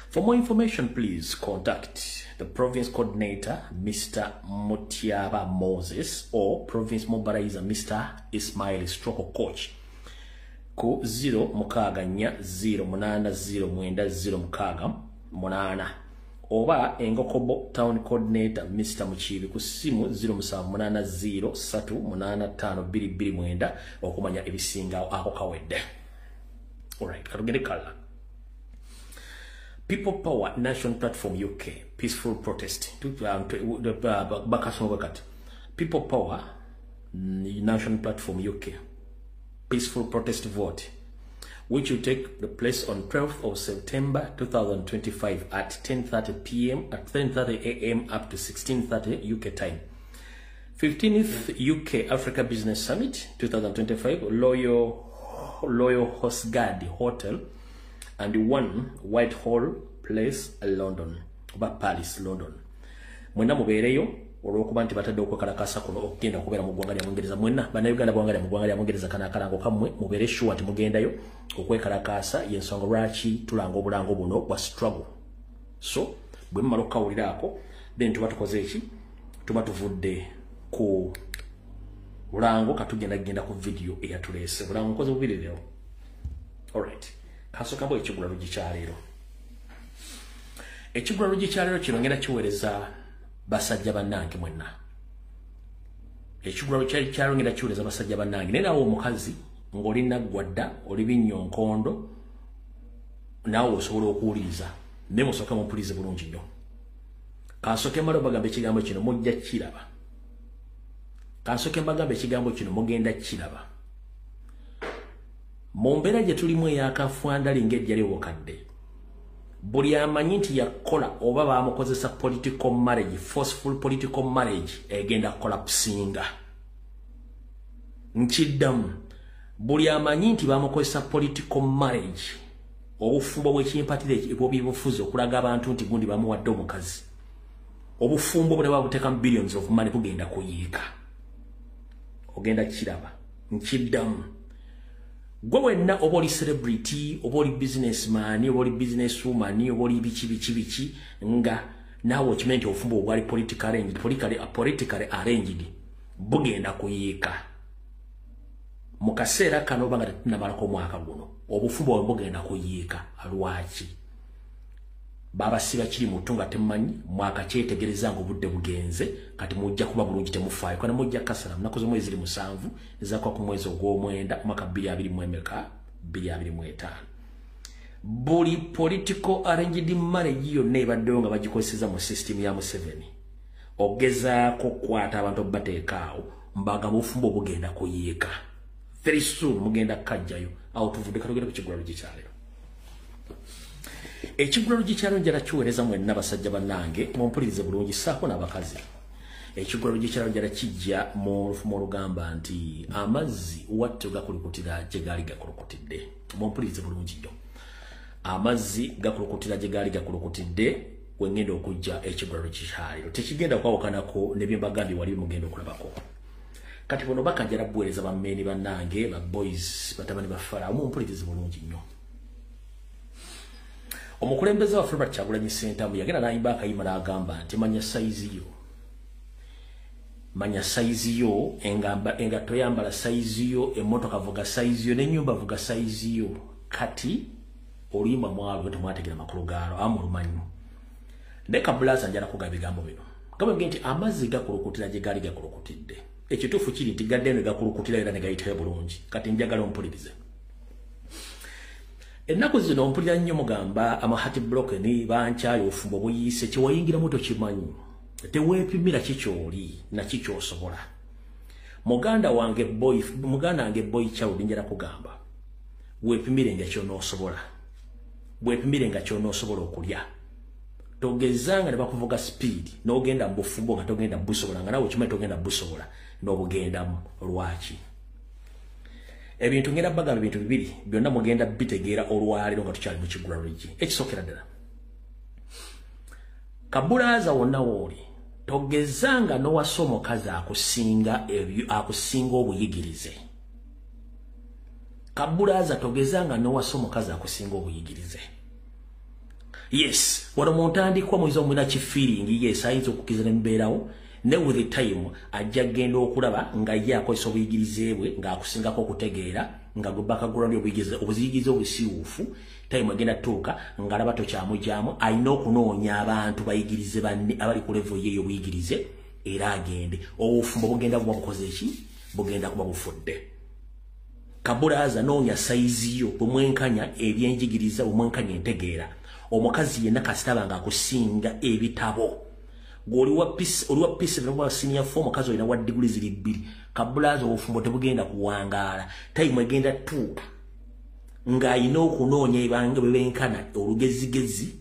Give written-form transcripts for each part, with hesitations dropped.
For more information, please contact the province coordinator, Mr. Mutiaba Moses, or province mobilizer, Mr. Ismail Stroko Coach, ku 0 mukaaga 4 0 8 0 9 0 6 8 oba Engokobo town coordinator Mr. Muchibi ku simu 0780 385 229 okumanya ebisingawo ako kawedde. Alright, katugende kala. People Power Nation Platform UK peaceful protest. People Power Nation Platform UK peaceful protest vote, which will take the place on 12th of September 2025 at 10:30 p.m. at 10:30 a.m. up to 16:30 UK time. 15th UK Africa Business Summit 2025, Loyal Hosgard Hotel and 1 Whitehall Place, London, oba Paris, London. Mwena mubeereyo olw'okuba nti batadde okwekalakaasa kuno okugenda okubeera mu ggwanga lya Bungereza. Mwenna Bannayuganda ggwanga lya mu ggwanga lya Bungereza, kana akalango kammwe, mubeere sure nti mugendayo okwekalakaasa. Y'ensonga lwaki tulanga obulango buno bwa struggle. So bwe mumala okukawuliraako, then tuba tukoze eki? Tuba tuvudde ku bulango, katugenda genda ku video eyatuleese. Bulango nkoze bubiri leero. Alright, kasooka mbo ekigula luggi kyaleero. Ekigula luggi kyaleero kino ngenda kiweereza basajja bannange mwenna. Ekigula kyaleero ngenda kiweereza basajja bannange, naye naawe omukazi ng'oli naggwa dda, oli binnyo nkondo, naawe osobola okuwuliriza, naye musooke mumpulize bulungi nnyo. Kansooke mmale obagamba ekigambo kino, mujja kiraba. Kansooke mbagamba ekigambo kino, mugenda kiraba. Mu mbeera gye tulimu ey'akafwandali ng'ejjali obukadde, buli amanyi nti yakola oba bamukozesa political marriage, forceful political marriage, egenda collapsinga. Nkiddamu, buli amanyi nti bamukozesa political marriage, obufumbo bw'ekimpatire ebw'ebyobufuzi okulaga abantu nti gundi bamuwadde omukazi, obufumbo bwe babuteekamu billions of money bugenda kuyiika. Ogenda kiraba. Nkiddamu, gwe wenna oba oli celebrity, oba oli businessman, oba oli businesswoman, oba oli biki biki biki, nga naawe okimanyi nti obufumbo obwali politically arranged bugenda kuyiika mu kaseera kano, oba nga tetunnamalako omwaka guno, obufumbo bwe bugenda kuyiika. Lwaki? Babasiba kiri mutu nga temumanyi, mwakakyetegereza nga obudde bugenze. Kati mujja kuba bulungi, temufaayo kana mujja kasala. Munaku z'omwezi ziri 7 ezakwa ku mwezi ogw'omwenda omwaka 2025. Buli political arranged marriage yonna ebaddewo nga bagikozeseza mu system ya Museveni ogezaako okukwata abantu obateekaawo, mbaga obufumbo bugenda kuyiika very soon, mugenda kajjayo. Awo tuvudde, katugende ku kigula luggi kyaleero. Ekigula luggi kyaleero njala kiweereza mwenna basajja bannange, mumpulirize bulungi, saako n'abakazi. Ekigula luggi kyaleero njala kijja mu lufumo olugamba nti amazzi watto gakulukutira gye gaali gakulukutidde. Mumpulirize bulungi nnyo, amazzi gakulukutira gye gaali gakulukutidde. Wengenda okujja ekigula luggi kyaleero tekigenda kwawukanako ne bye mbagambye wali mugenda okulabako. Kati buno bakanjala buweereza bammeeni bannange, ba boys, batabani ba Faraawo, mumpulirize bulungi nnyo. Omukulembeze waffe Robert Kyagulanyi Ssentamu yagenda n'ayimba akayimba n'agamba nti manya sayizi yo, manya sayizi yo, engatto yambala sayizi yo, emmotoka vuga sayizi yo, n'ennyumba vuga sayizi yo. Kati oluyimba mwalwo temwategera makulu gaalwo, amulumanyi. Naye kabulaza njala kugaba ebigambo bino gamba nti amazzi gakulukutira gye gaali gakulukutidde. Ekituufu kiri nti gadde ne gakulukutira era ne gayitayo bulungi. Kati njagala ompulirize. Ennaku zino mpulira nnyo mugamba ama heartbroken, bankyaye, obufumbo buyiise. Kyewayingiramu tokimanyi, teweepimira kikyoli na kikyosobola. Muganda wange boy, muganda wange boy child, njala kugamba weepimire nga kyonoosobola, weepimire nga kyonoosobola okulya. Togezanga ne bakuvuga speed n'ogenda mu bufumbo nga togenda busobola, nga nawe okimanyi togenda busobola n'obugendamu. Lwaki? Ebintu ngenda bagamba ebintu bibiri byonna mugenda bitegeera olwaleero nga tukyali mu kigula luggi. Ekisookera ddala, kabulaaza wonna wooli, togezanga n'owasa omukazi akusinga obuyigirize. Kabulaaza, togezanga n'owasa omukazi akusinga obuyigirize. Yes, wano mu ntandikwa muyinza omulina ki feeling, yes, ayinza okukkiriza ne mubeerawo, ne with the time ajja kugenda okulaba nga ye akozesa obuyigirize bwe ng'akusingako okutegeera, nga gwe background obuyigirize obusiiwuufu. Time egenda tuuka ng'alaba tokyamugyamu, alina okunoonya abantu bayigirize banne abali ku level ye ey'obuyigirize, era agende. Obufumbo bugenda kuba bukoze ki? Bugenda kuba bufudde. Kabulaaza, noonya size yo, bwemwenkanya ebyenjigiriza, bwemwenkanya entegeera. Omukazi yenna kasitaba nga akusinga ebitabo, gw'oli wa P7 wa senior 4, omukazi olina wa diguli ziri 2, kabulaaza, obufumbo tebugenda kuwangaala. Time egenda tuuka ng'alina okunoonya ebanga bwe benkana olugezigezi,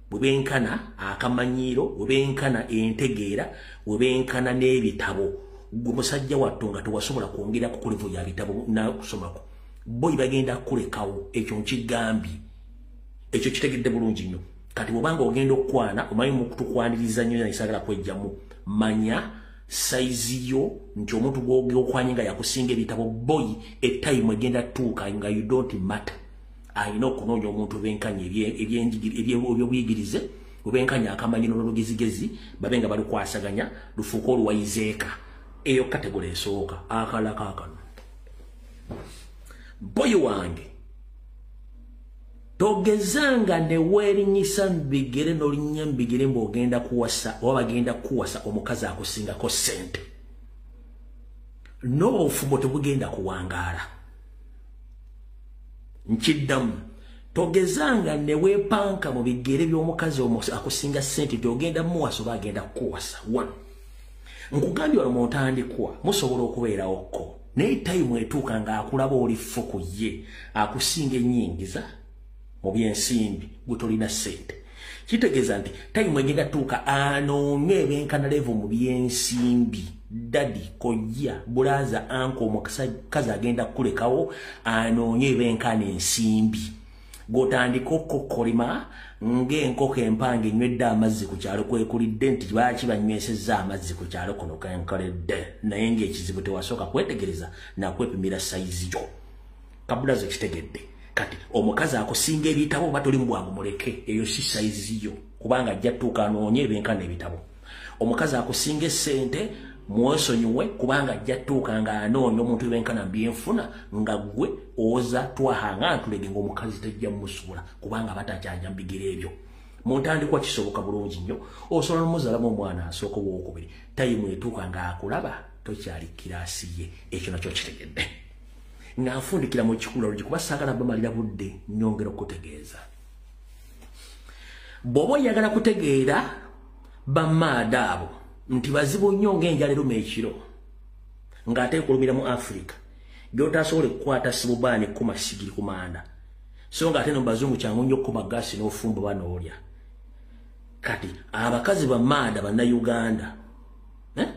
bwe benkana akamanyiiro, bwe benkana entegeera, bwe benkana n'ebitabo. Gwe musajja wattu nga tewasobola kwongerako ku level ya bitabo nakusomako, boyi bagenda kukulekawo. Ekyo nkigambye, ekyo kitegedde bulungi nnyo. Kati bwobanga ogenda okukwana, omanyi mukutukwaniriza nnyo, naisagala kwejjamu, manya size yo nti omuntu gw'okwanye nga yakusinga ebitabo, boyi etime egenda tuuka nga you don't matter. Alina okunoonya omuntu benkanya ebyobuyigirize, obenkanya akamanyiro n'olugezigezi, babe nga balukwasaganya lufuuke oluwayizeeka. Eyo category esooka. Akala kaakano, boyi wange, togezanga ne weerinyisa mbigere n'olinnya mbigere mbw'ogenda kuwasa oba bagenda kuwasa omukazi akusingako ssente. N'obufumbo tebugenda kuwangaala. Nkiddamu, togezanga ne weepanka mu bigere by'omukazi akusinga ssente nti ogenda muwasa oba agenda kukuwasa. One, nkugambye wano mu ntandikwa musobola okubeerawokko, naye time etuuka ng'akulaba oli ffu ku ye, akusinga ennyingiza mu byensimbi, gwe tolina ssente. Kitegeeza nti time egenda tuuka anoonye ebenkana level mu byensimbi. Daddy, kojja, brother, uncle, omukazi agenda kukulekawo anoonye ebenkana ensimbi. Gw'otandika okukkolima ng'enkoko empanga enywedde amazzi ku kyalo kwekulidde, nti lwaki banywesezza amazzi ku kyalo kuno kenkoledde, naye ng'ekizibu tewasooka kwetegereza nakwepimira size yo. Kabulazo, kitegedde? Kati omukazi akusinga ebitabo oba toli mu bwangu, muleke, eyo si size yo, kubanga ajja tuuka anoonye ebenkana ebitabo. Omukazi akusinga essente mwesonyiwe, kubanga ajja tuuka nga anoonya omuntu ebenkana byenfuna, nga ggwe oza twahanga ntulege ng'omukazi tajja musuula, kubanga batakyanja mu bigere ebyo. Mu ntandikwa kisoboka bulungi nnyo, osobola n'omuzaalamu omwana asooka owookubiri. Time etuuka ng'akulaba tokyali class ye. Ekyo nakyo kitegedde? Nga nfundikira mu kikula lugi, kuba saagala bamalira budde, nyongera okutegeeza, bw'oba oyagala kutegeera bamaada abo nti bazibu nnyo ng'enjala eruma ekiro ng'ate ekulumira mu Africa, gy'otasobola kukwata sibubaani kkuma sigiri ku manda, so ng'ate no bazungu kyangu nnyo okukuma gaasi n'ofumba oba n'olya. Kati abakazi bamaada Bannayuganda, eh?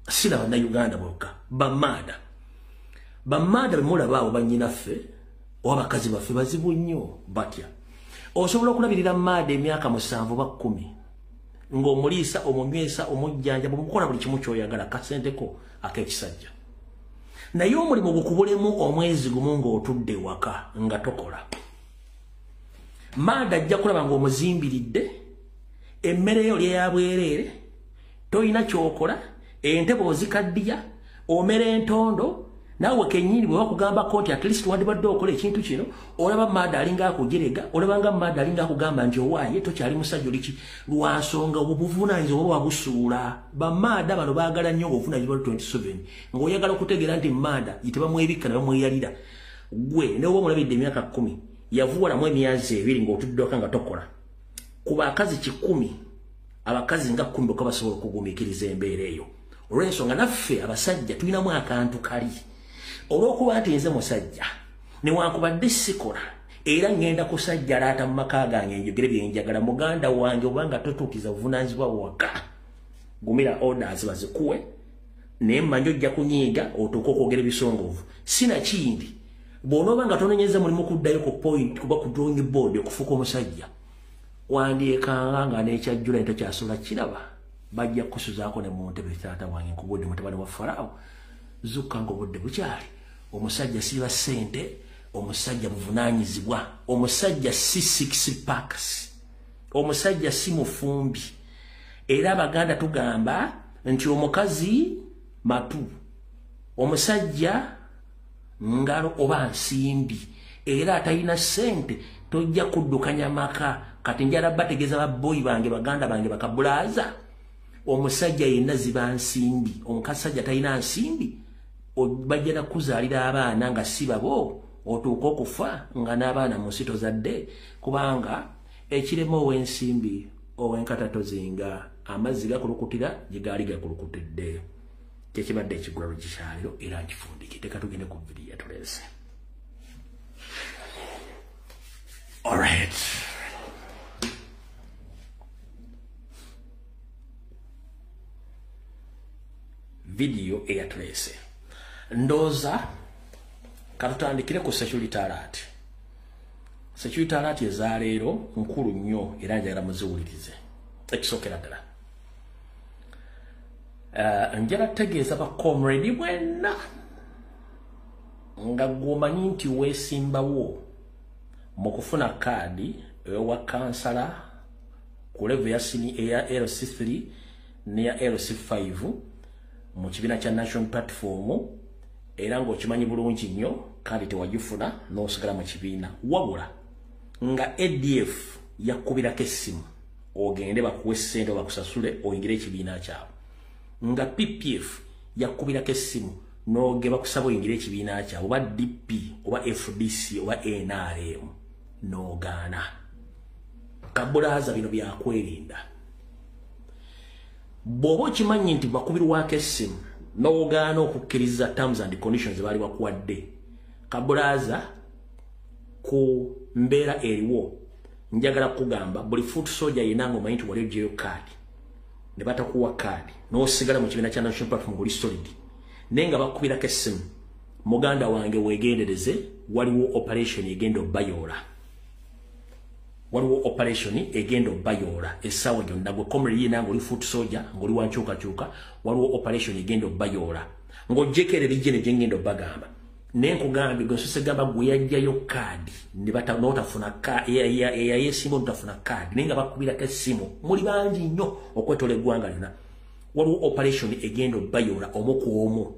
Sina Bannayuganda bokka, bamaada bemulaba abo, bannyinaffe oba bakazi baffe, bazibu nnyo. Batya? Osobola okulabirira maada emyaka 7 oba 10 ng'omuliisa, omunywesa, omujjanjaba, omukola buli kimu ky'oyagala, kasenteko ak'ekisajja, naye omulimu gukubulemu omwezi gumu ng'otudde ewaka nga tokola, maada ajja kulaba ng'omuzimbiridde, emmere yo olya ya bwereere, toyina ky'okola, entebe ozikaddiya, omera entondo. Naawe kennyini bwe bakugambako nti at least wandibadde okola ekintu kino, olaba maada alinga akujerega, olaba nga maada alinga akugamba nti owaaye tokyali musajja oliki. Lwansonga obwo buvunaanyizibwa oba wabusuula. Bamaada bano baagala nnyo ng'obuvunaanyizibwa 27, ng'oyagala okutegeera nti maada tebamwebikka ne bamweyalira. Gwe ne oba omulabidde emyaka 10, yavuwalamu emyezi 2 ng'otuddwaka nga tokola. Ku bakazi 100, abakazi nga 10 bokka basobola okugumiikiriza embeera eyo, olw'ensonga naffe abasajja tulinamu akantu kali olw'okuba nti nze musajja, newankubadde sikola, era ŋŋenda kusajjalaata mu maka gange njogere byenjagala. Muganda wange, obanga totuukiza buvunaanyizibwa waka, gumira orders bazikuwe, naye mmanyi ojja kunyiiga otuuke okwogera ebisongovu. Sinakindi bw'onooba nga tononyeza mulimu kuddayo ku point kuba ku drawing board okufuuka omusajja, wandyekanga nga n'ekyajjula ntokyasobola kiraba, bajja kukusuzaako ne mu ntebe. Taata wange, nkubudde, mutabani wa Faraawo, zukka nga obudde bukyali. Omusajja siba ssente, omusajja buvunaanyizibwa, omusajja si six packs. Omusajja si mufumbi. Era Abaganda tugamba nti omukazi matu, omusajja ngalo oba nsimbi. Era atalina ssente tojja kuddukanya maka. Kati njala bategeeza babboyi bange, baganda bange, bakabulaaza, omusajja yenna ziba nsimbi. Omusajja talina nsimbi, bajja nakuzaalira abaana nga si babo, otuuka okufa nga n'abaana mu nsi tozadde, kubanga ekirema ow'ensimbi ow'enkata tozinga, amazzi gakulukutira gye gaali gakulukutidde. Kyekibadde ekigulalo kikyaliro era nkifundikidde. Katugende ku vidiyo yatuleese. Alright. Vidiyo eyatuleese. Ndooza katutandikire ku security alert. Security alert ezaleero nkulu nnyo era njagala muziwulirize. Ekisookera ddala, njala tegeeza ba comrade bwenna nga gwomanyi nti weesimbawo mu kufuna kaadi ewa kansala ku level ya sini eya LC3 neya LC5 mu kibiina kya National Platform, era ng'okimanyi bulungi nnyo kaadi tewagifuna n'osigala mu kibiina, wabula nga ADF yakubirako essimu ogende bakuwe ssente oba bakusasule oyingire ekibiina kyabwe, nga PPF yakubirako essimu n'oge bakusaba oyingire ekibiina kyabwe, oba DP oba FDC oba NRM n'ogaana. Kabulaaza, bino byakwerinda. Bw'oba okimanyi nti bakubirwako essimu n'ogaana okukkiriza terms and conditions baali bakuwadde, kabulaaza, ku mbeera eriwo njagala kugamba buli foot soldier yenna ng'omanyi nti wali oggyeyo kaadi ne batakuwa kaadi n'osigala mu kibiina kya National Platform ng'oli solid, naye nga bakubirako essimu, muganda wange weegendereze, waliwo operation egenda obbayoola. Waliwo operation egenda obbayoola essaawa gyonna. Gwe comrade yenna ng'oli foot soldier, ng'oli wankyukakyuka, waliwo operation egenda obbayoola ng'oggyeko eryo lijje ne gye ngenda obbagamba. Naye nkugambye gwe nsose gamba gwe yajjayo kaadi n'otafuna, eyayeesimba n'otafuna kaadi, naye nga bakubirako essimu, muli bangi nnyo okwetoola eggwanga lyonna, waliwo operation egenda obbayoola omu ku omu.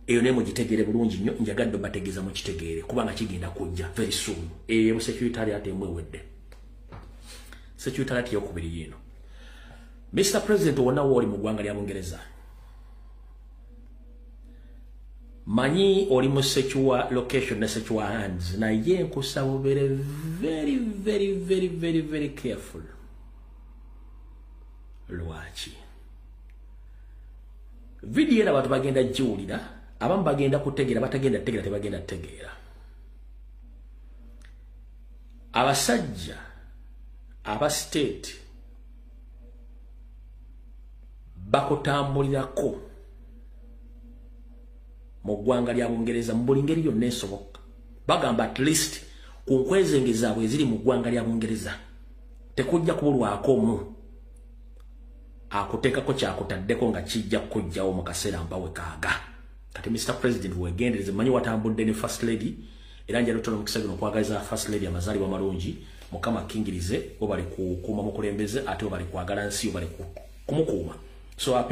Eyo naye mugitegeere bulungi nnyo, njagadde obategeeza mukitegeere kubanga kigenda kujja very soon. Eyo security alert emu ewedde. Security alert eyokubiri yiino. Mr President, wonna wooli mu ggwanga lya Bungereza, manyi oli mu secure location ne secure hands, naye nkusaba obeere very very very very very careful. Lwaki? Vidiyo era abantu bagenda giwulira, abamu bagenda kutegeera, batagenda kutegeera tebagenda kutegeera. Abasajja aba state bakutambulirako mu ggwanga lya Bungereza mu buli ngeri yonna esoboka. Bagamba at least ku nkwezenge zaabwe eziri mu ggwanga lya Bungereza tekujja kubulwako omu akuteekako kyakutaddeko nga kijja kukujjawo mu kaseera mpawe kaaga. Kati Mr President, weegendereze. Manyi watambudde ne First Lady, era njala otola omukisa guno okwagaliza First Lady amazaalibwa amalungi. Mukama akkingirize, obali kukuuma mukulembeze, ate obali kwagala nsi, obali kumukuuma. So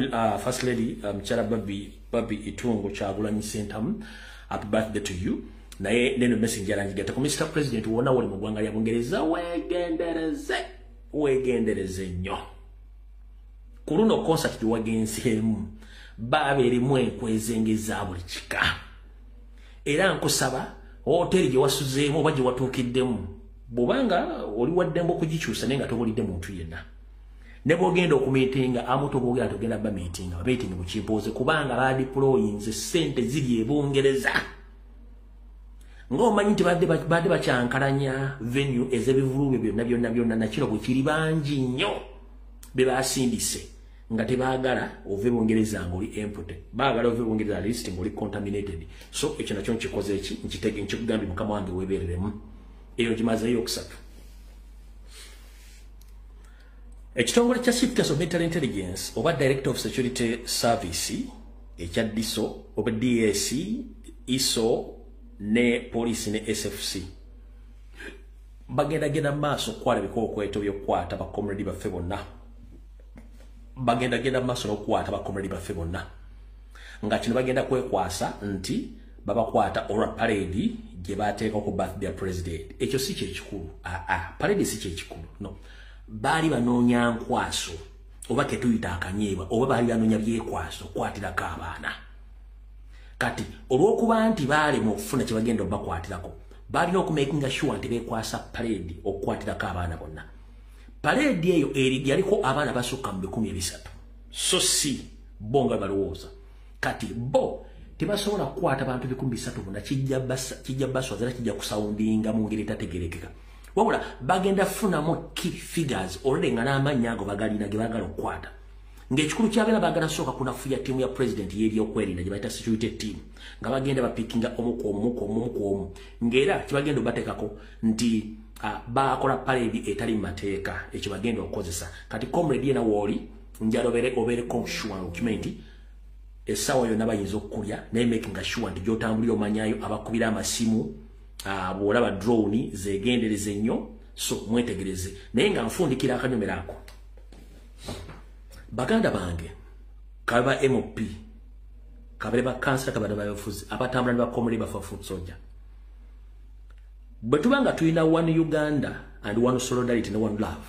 First Lady, mukyala Babi Itungo Kyagulanyi Ssentamu, happy birthday to you. Naye neno message yalangigatta ku Mr President, wonna woli mu ggwanga lya Bungereza, weegendereze, weegendereze nnyo. Ku luno concert gyewagenzeemu baabeeremu enkwezenge za buli kika, era nkusaba hoteri gye wasuzeemu oba gye watuukiddemu, bw'obanga oli waddembe okugikyusa, naye nga tobulidde muntu yenna. Ne bw'ogenda okumiitinga amu, toboogera togenda bamiitinga, bameetinga mu kimpooze, kubanga badeployinze ssente ziri e Bungereza. Ng'omanyi nti badde bakyankalanya venue ez'ebivulu bye byonna byonna byonna, nakino bwe kiri bangi nnyo be basindise nga tebaagala ove Bungereza ng'oli empty, baagala ove Bungereza at least ng'oli contaminated. So ekyo nakyo nkikoze eki nkitege nkikugambye, mukama wange, weebereremu. Eyo ngimazeeyo okusatu. Ekitongole kya Chief of Military Intelligence oba Director of Security Service ekya DISO oba DAC, ISO ne police ne SFC Bagenda genda maaso okukwala ebikokweto by'okukwata bakomredi baffe bonna. Bagenda genda maaso n'okukwata bakomredi baffe bonna. Nga kino bagenda kwekwasa nti babakwata olwa parade gye bateeka ku birthday ya president. Ekyo si kye kikulu. Parade si kye kikulu. No. Baali banoonya nkwaso oba ke tuyita akanyeebwa, oba baali banoonya byekwaso okukwatirako abaana. Kati olw'okuba nti baalema okufuna kye bagenda obbakwatirako, balina okumakinga sure nti beekwasa parade okukwatirako abaana bonna. Parade eyo eri yaliko abaana basukka mu 300. So si bo nga balowooza. Kati bo tebasobola kukwata bantu 300 bonna, kijja baswaza era kijja kusoundinga mu ngeri etategeerekeka. Wabula bagenda funamu key figures already nga n'amannya ago bagalina ge baagala okukwata. Ng'ekikulu kyabeera baagala sooka kunafuya ttiimu ya president y'ebyokwerinda gye bayita security team, nga bagenda bapikinga omu ku omu ku omu ku omu, ng'era kye bagenda obateekako nti baakola parade etali mu mateeka, ekyo bagenda okukozesa. Kati comrade yena wooli njala obeereko sure okimanye nti essaawa yonna bayinza okukulya, naye makinga sure nti gy'otambulira omanyayo abakubira amasimu, bw'olaba drone zeegendereze nnyo, so mwetegereze. Naye nga nfundikira akanyomero ako, baganda bange, kabe ba MP, kabere ba kansala, kabere bayofuzi abatambula ne bakomole bafa foot soldier, bwe tuba nga tulina one Uganda and one solidarity ne one love,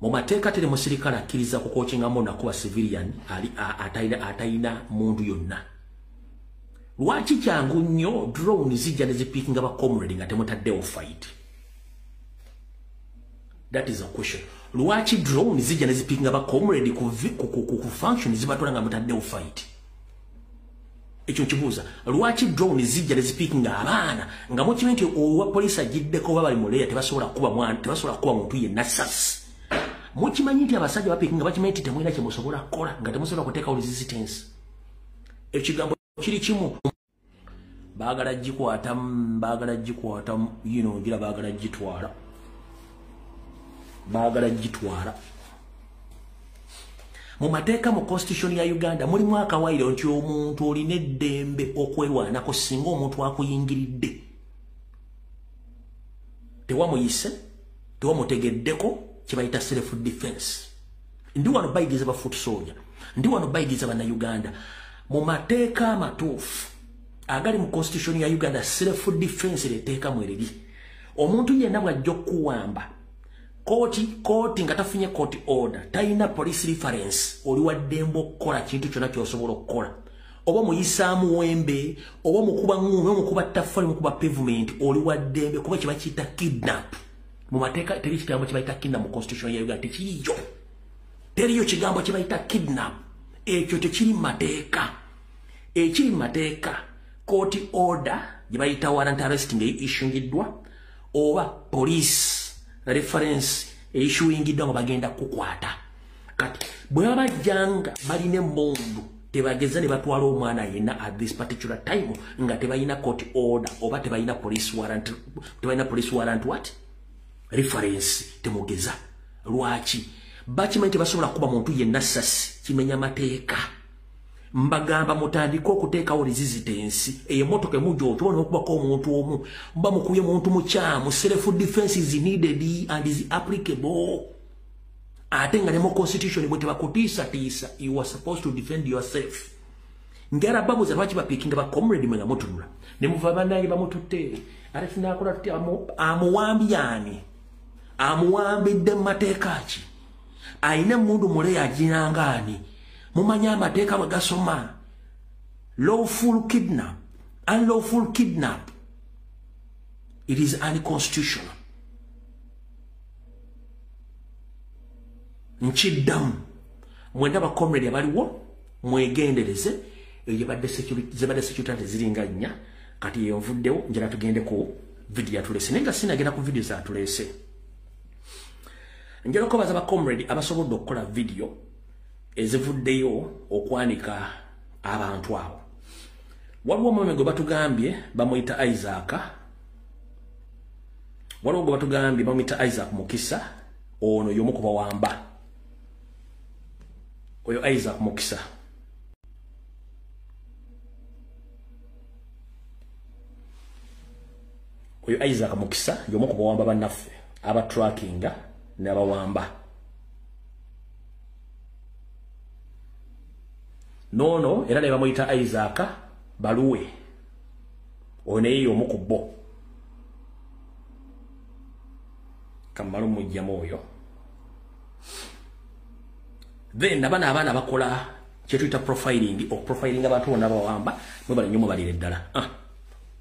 mu mateeka teri musirikale akkiriza kukokingamu nakuba civilian ali atalina muntu yonna. Lwaki kyangu nnyo drone zijja ne zipikinga ba comrade nga temutaddewo fight? That is a question. Lwaki drone zijja ne zipikinga ba comrade ku function zibatwala nga mutaddewo fight? Ekyo nkibuuza. Lwaki drone zijja ne zipikinga abaana nga mukimanyi nti owa poliisi agiddeko oba bali mu leya tebasobola kukuba mwana, tebasobola kukuba muntu yenna sasi? Mukimanyi nti abasajja bapikinga bakimanyi nti temulina kye musobola kukola, nga temusobola kuteekawo resistance. Ekigambo kiri kimu, baagala gikwatamu, baagala gikwatamu yino ngira baagala gitwala, baagala gitwala. Mu mateeka, mu constitution ya Uganda mulimu akawaayiro nti omuntu olina eddembe okwerwanako singa omuntu akuyingiridde, tewamuyise, tewamutegeddeko, kye bayita self defense. Ndi wano bayigiriza ba foot soldier, ndi wano bayigiriza bannayuganda. Mu mateeka amatuufu agali mu constitution ya Uganda, self defense lyeteeka mweriri. Omuntu yenna bw'ajja okuwamba, kooti nga tafunye court order, talina police reference, oli wa ddembe okukola kintu kyonna ky'osobola okukola. Oba muyisaamu wembe, oba mukuba ŋŋumi, oba mukuba ttaffaali, mukuba pavement, oli wa ddembe, kuba kye bakiyita kidnap. Mu mateeka teri kigambo kye bayita kidnap. Mu constitution ya Uganda tekiriyo, teriyo kigambo kye bayita kidnap. Ekyo tekiri mu mateeka. Ekiri mu mateeka, court order gye bayita warrant arrest ng'eissuingiddwa, oba police reference eissuingiddwa nga bagenda kukwata. Kati bwe baba bajjanga balina emmundu, tebageza ne batwala omwana yenna at this particular time nga tebalina court order oba tebalina police warrant, tebalina police warrant what reference. Temugeza. Lwaki? Bakimanyi tebasobola kuba muntu yenna sasi, kimenya mateeka. Mbagamba mutandike okuteekawo resistance. Eyo emmotoka emujja otubona okubako omuntu omu, muba mukubye muntu mukyamu. Self defense is needed and is applicable. Ate nga ne mu constitution bwe tebakutiisatiisa, you are supposed to defend yourself. Njala babuuza lwaki bapikinga ba comrade mwe nga mutunula ne muva bannaye bamututte, ate tunaakola tutya? Amuwambye ani? Amuwambidde mu mateeka ki? Ayina emmundu muleyo aginanga ani? Mumanyi amateeka bwe gasoma? Lawful kidnap, unlawful kidnap, it is unconstitutional. Nkiddamu, mwenda ba comrade abaliwo mwegendereze. Eyo zibadde security ziringa nnya. Kati eyo nvuddewo, njala tugende ku video yatulese. Naye nga sinagenda ku video zatulese, njala okubaza ba comrade abasobodde okukola video ezivuddeyo okwanika abantu abo. Waliwo omwami gwe batugambye bamuyita Isaac, waliwo gwe batugambye bamuyita Isaac Mukisa. Ono y'omu ku bawamba. Oyo Isaac Mukisa, Oyo Isaac Mukisa y'omu ku bawamba bannaffe abatrackinga n'abawamba. Nono era ne bamuyita Isaac Baluwe. Oyo naye y'omu ku bo. Kamalo mujjamu oyo. Then abana abaana bakola kyetuyita profiling, okuprofiling abantu bonna bawamba mwebale nnyo mubalire ddala.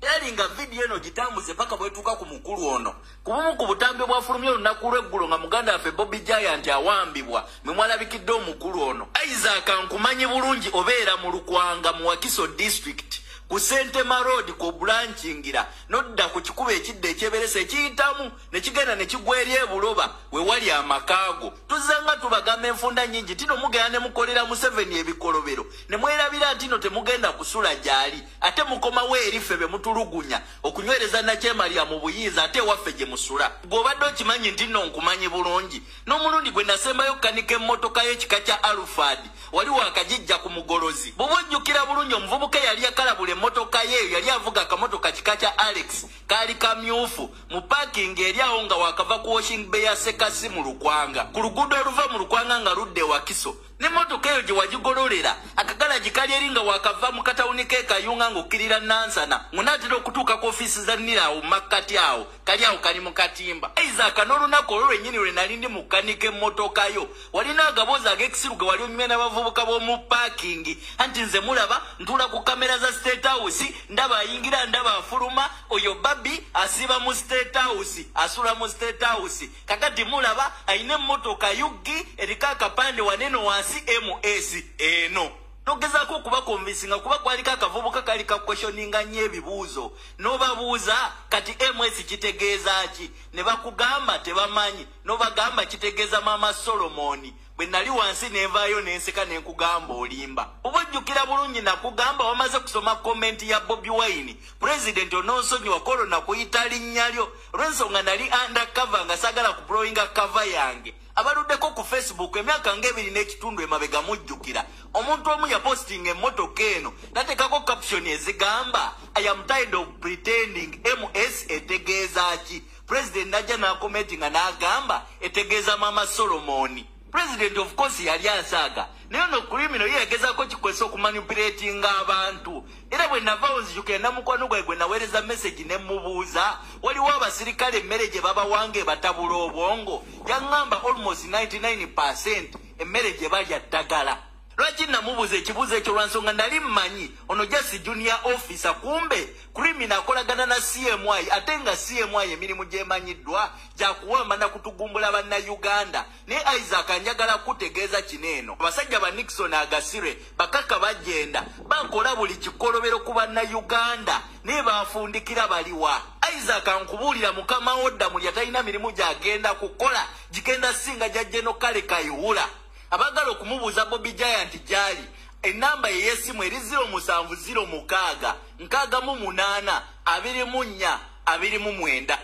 Yalinga video eno gitambuze paka bwetuuka ku mukulu ono. Ku bumu ku butambi bwafulumye olunaku lw'eggulo nga muganda waffe Bobi Giant awambibwa, mwe mwalabikidde omukulu ono. Isaac nkumanyi bulungi, obeera mu Lukwanga mu Wakiso district, ku Sentema Road ku Bulanchingira, nodda ku kikubo ekidda ekyeberese ekiyitamu ne kigenda ne kigwa eri ebuloba we wali amakaago. Tuzanga tubagamba enfunda nnyingi tino mugenda ne mukolera Museveni ebikolobero ne mwerabira nti no temugenda kusula gy'ali, ate mukomawo eri ffe be mutulugunya okunywereza Nakyemalira mu buyinza ate ewaffe gye musula. Gw'obadde okimanyi nti nno nkumanyi bulungi. N'omulundi gwe nasembayo okukanika emmotoka y'ekika kya Alphard wali wakagijja ku mugolozi. Bw'oba ojjukira bulungi, omuvubuka eyali yakalabula emmotoka ye yali avuga akamotoka kika kya Alex kaali kamyufu mu parking eri awo nga wakava ku washing bay ya Sekasi mu Lukwanga, ku luguudo oluva mu Lukwanga nga ludda e Wakiso. N'emmotoka eyo gye wagigololera akagalagi kali eri nga wakava mu katawuni k'e Kayunga ng'okkirira Nansana, ng'onaatera okutuuka ku ofiisi za NIRA awo mu makkati awo, kali awo kali mu katimba. Isaac, n'olunaku olwo lwennyini lwe nali ndi mu kukanika emmotoka yo, walina agaboozi ag'ekisiru ge wali onyumya n'abavubuka b'omu parking, anti nze mulaba ntuula ku kamera za State House, ndaba ayingira ndaba afuluma, oyo Babi asiiba mu State House, asula mu State House. Kakati mulaba ayina emmotoka Yugi eriko akapande wanene wansi MS eno. Nogezaako okubakonvinsinga kuba kwaliko akavubuka kali kakwestioninga nnyo ebibuuzo, n'obabuuza kati MS kitegeeza ki, ne bakugamba tebamanyi, n'obagamba kitegeeza Maama Solomoni. Bwe nali wansi nenvaayo nenseka ne nkugamba olimba. Oba ojjukira bulungi nakugamba wamaze kusoma comment ya Bobi Wine, President onoonsonyiwa kolo nakuyita linnya lyo olw'ensonga nali undercover nga saagala kublowinga cover yange. Abaluddeko ku Facebook emyaka ng'ebiri n'ekitundu emabega mujjukira omuntu omu yapostinga emmotoka eno n'ateekako caption ezigamba I am tired of pretending, MS etegeeza ki? President najja n'akomentinga n'agamba etegeeza Maama Solomoni. President of course yali asaaga, naye ono criminal ye yagezaako kikozesa okumanipulatinga abantu. Era bwe navaawo nzijukira namukwano gwange gwe naweereza message ne mmubuuza waliwo abasirikale emmere gye babawanga ebatabula obwongo, yaŋŋamba almost 99% emmere gye balya ddagala. Lwaki namubuuza ekibuuzo ekyo? Lwa nsonga nali mmanyi ono just junior officer, kumbe criminal akolagana na CMI, ate nga CMI emirimu gy'emanyiddwa gya kuwamba na kutugumbula bannayuganda. Naye Isaac njagala kutegeeza kino eno, abasajja ba Nixon Agasire bakaka bagenda bakola buli kikolobero ku bannayuganda, naye bafundikira baliwa? Isaac nkubuulira mukama wo Ddamulya talina mirimu gy'agenda kukola gigenda singa gya General Kale Kayihura. Abaagala okumubuuza Bobi Giant gy'ali, ennamba ye y'essimu eri 0706 68 24 29.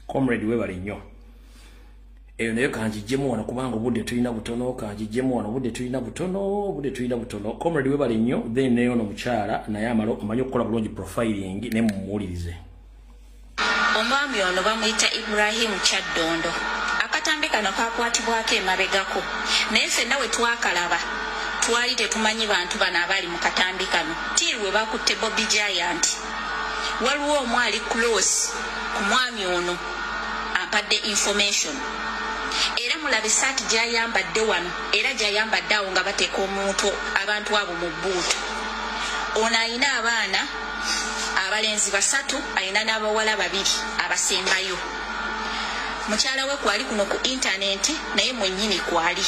Comrade webale nnyo. Eyo nayo kanjijjemu wano kubanga obudde tulina butono, kanjijjemu wano obudde tulina butono, obudde tulina butono. Comrade webale nnyo. Then naye ono mukyala naye amala omanyi okukola bulungi profiling ne mumuwulirize. Omwami ono bamuyita Ibrahim Kyaddondo. Akatambi kano kakwatibwako emabegako, naye ffenna we twakalaba twali tetumanyi bantu bano abali mu katambi kano. Till we bakutte Bobi Giant, waliwo omu ali close ku mwami ono ampadde information. Era mulaba essaati gy'ayambadde wano era gy'ayambadde awo nga bateeka omuntu abantu abo mu bbuutu. Ono ayina abaana abalenzi 3, ayina n'abawala 2 abasembayo. Mukyala we kwali kuno ku intaneti, naye mwennyini kwali.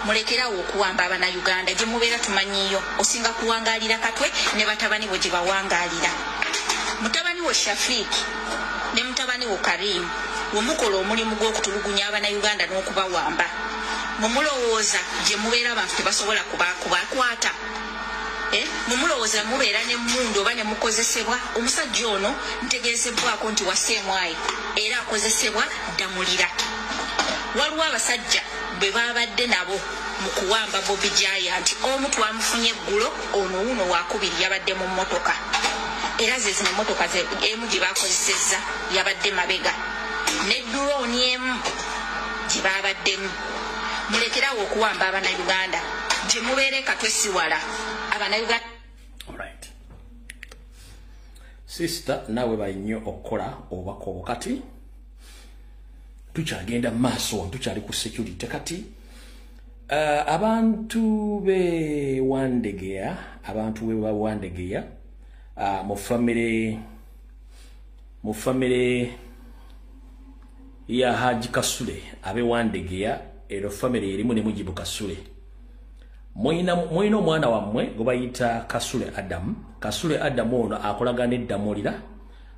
Mulekerawo okuwamba abannayuganda gye mubeera tumanyiyo, osinga kuwangaalira Katwe ne batabani bo gye bawangaalira. Mutabani wo Shafiiki ne mutabani wo Karim wemukola omulimu gw'okutulugunya abannayuganda n'okubawamba. Mumulowooza gye mubeera abantu tebasobola kubakwata. Mumulowooza mubeera n'emmundu oba ne mukozesebwa. Omusajja ono ntegeezebwako nti wa CMI era akozesebwa Ddamulira. Waliwo abasajja bwe babadde nabo mu kuwamba Bobi Giant, omu twamufunye eggulo, ono wuno wakubiri yabadde mu mmotoka. Era ze zino emmotoka emu gye bakozesezza yabadde mabega ne drone emu gye babaddemu. Mulekerawo okuwamba Abannayuganda, gye mubeere Katwesiwala Abannayuganda. Alright. Sister, naawe bali nnyo okukola obubaka obwo. Kati tukyagenda mu maaso, tukyali ku security. Kati abantu be Wandegeya, abantu be Wandegeya, mu family ya Haji Kasule abe Wandegeya, ero family erimu ne Mujibu Kasule. Mwina omwana wammwe gwe bayita Kasule Adam. Kasule Adam ono akolagana eddamulira,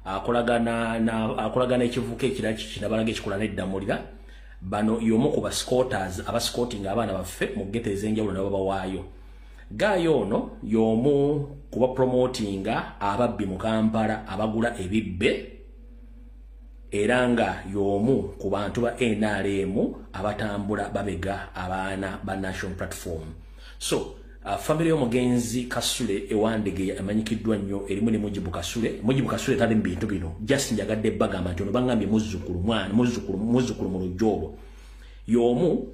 akolagana ekivuka ekirala kinabalaga ekikola n'eddamulira. Bano y'omu ku bascooters abascootinga abaana baffe mu ghetto ez'enjawulo ne babawaayo. Guy ono y'omu ku bapromotinga ababbi mu Kampala abagula ebibbe, era nga y'omu ku bantu ba NRM abatambula babega abaana ba National Platform. So family y'omugenzi Kasule ewandegeya emanyikiddwa nnyo, erimu ne Mujibu Kasule. Mujibu Kasule tali mu bintu bino, just njagadde bagamba nti ono baŋŋambye muzzukulu, mwana muzzukulu, muzzukulu mu lujja olwo. Y'omu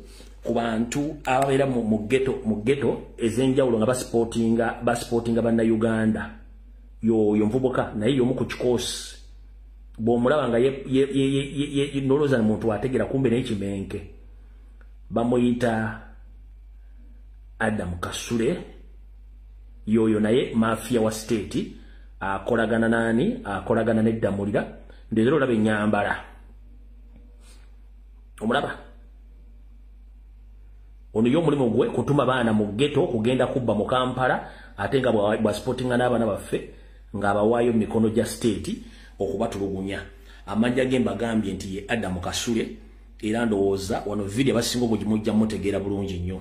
ku bantu ababeera mu ghetto ez'enjawulo nga basupportinga Bannayuganda. Yoyo nvubuka, naye y'omu ku kikoosi. Bw'omulaba nga nolowooza muntu ategeera, kumbe naye kimenke. Bamuyita Adam Kasule. Yoyo naye mafia wa state, akolagana nani? Akolagana neddamulira. Ndezero olaba ennyambala, omulaba ono ye omulimu gwe kutuma baana mu ghetto kugenda kubba mu Kampala, ate nga bwasupportinga n'abaana baffe ng'abawaayo mu mikono gya state okubatulugunya. Amannya ge mbagambye nti ye Adamu Kasule, era ndowooza wano video abasinga obungi mujja mutegeera bulungi nnyo.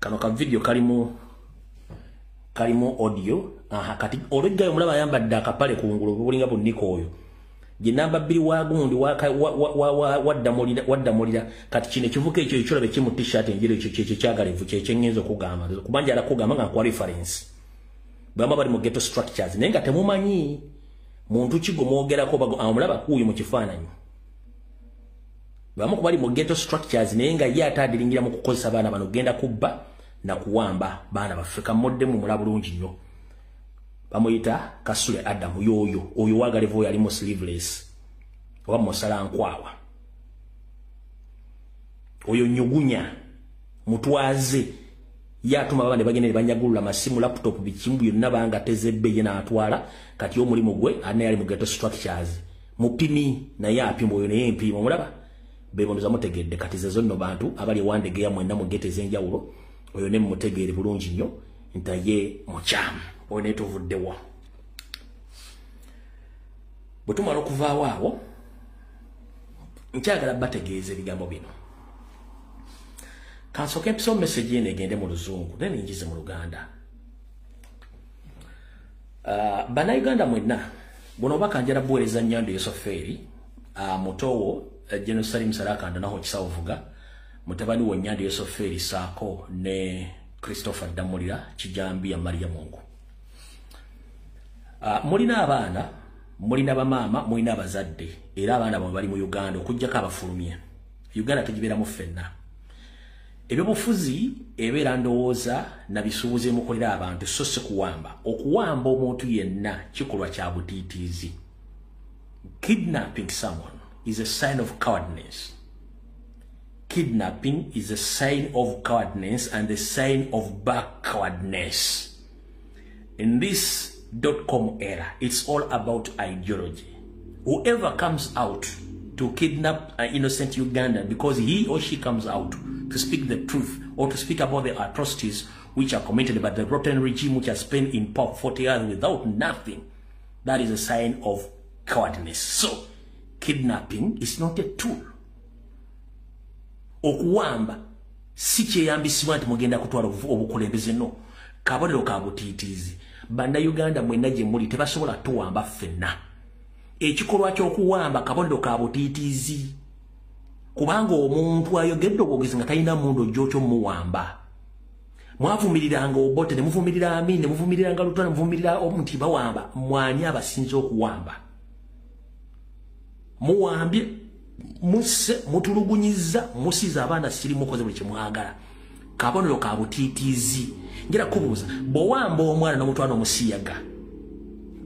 Kano ka video kalimu audio. Aha, kati olweggayo omulaba ayambadde akapale kungulu bulinga bunnika. Oyo gye namba 2 wa gundi waddamulira. Kati kino ekivuka ekyo ekyolaba ekimu T-shirt enjeru, ekyo kyekyo kyagalevu, kyekyengenza okugamba, kuba njala kugamba nga nkuwa reference. Bama bali mu ghetto structures, naye nga temumanyi muntu ki gwe mwogerako. Omulaba kuuyo mu kifaananyi, bamu ku bali mu ghetto structures, naye nga ye ate adiringira mu kukozesa abaana bano genda kubba na kuwamba baana baffe. Kamuddemu mulaba bulungi nnyo, bamuyita Kasule Adamu. Yoyo oyo wagalevu, oyo ali mu sleeveless oba musalankwawa, oyo nyugunya mutwaze. Ye atuma baba ne bagenda ne banyagulula masimu, laptop, bikimu byonna, banga tezebbe ye n'atwala. Kati omulimu gwe ane yali mu ghetto structures, mupimi, naye apima oyo, naye empiima omulaba bebondoza mutegedde. Kati ze zonno bantu abali Wandegeya mwenna mu ghetto ez'enjawulo, oyo ne mumutegeere bulungi nnyo nti ye mukyamu oyo. Naye tuvuddewa. Bwe tumala okuvaawo awo, nkyagala bategeeza ebigambo bino. Kansooke mpisewo message eno egende mu Luzungu, then njize mu Luganda. Bannayuganda mwenna, buno obubaka njala buweereza Nyando Yosofeeri, mutowo General Salim Saleh naho Kisawuvuga, mutabani wo Nyando Yosofeeri, saako ne Christopher Damulira Kijambiya Maria Mungu. Mulina abaana, mulina bamaama, mulina abazadde, era abaana bamwe bali mu Uganda okuggyako abafulumye. Uganda tugibeeramu ffenna. Ebyobufuzi ebeera ndowooza na bisuubuzi emukolera abantu, so si kuwamba. Okuwamba omuntu yenna kikolwa kya butiitiizi. Kidnapping someone is a sign of cowardness. Kidnapping is a sign of cowardness and a sign of backwardness. In this .com era, it's all about ideology. Whoever comes out to kidnap an innocent Ugandan because he or she comes out to speak the truth or to speak about the atrocities which are committed by the rotten regime which has been in power 40 years without nothing, that is a sign of cowardness. So, kidnapping is not a tool. Okuwamba si kyeyambisibwa nti mugenda kutwala obukulembeze, no kabonero ka butiitiizi. Bannayuganda mwenna gye muli, tebasobola tuwamba ffenna. Ekikolwa ky'okuwamba kabonero ka butiitiizi, kubanga omuntu ayogedde obwogezi nga talina mundu ojja otyo muwamba. Mwavumiriranga Obote, ne muvumirira Amin, ne muvumiriranga Lutwa, ne muvumirira omuntu bawamba. Mwani abasinze okuwamba? Muwambye, musse, mutulugunyiza, musiza abaana siri mukoze buli kye mwagala. Kabonero ka butiitiizi. Ngira kubuuza, bw'owamba omwana n'omutwala n'omusiyaga,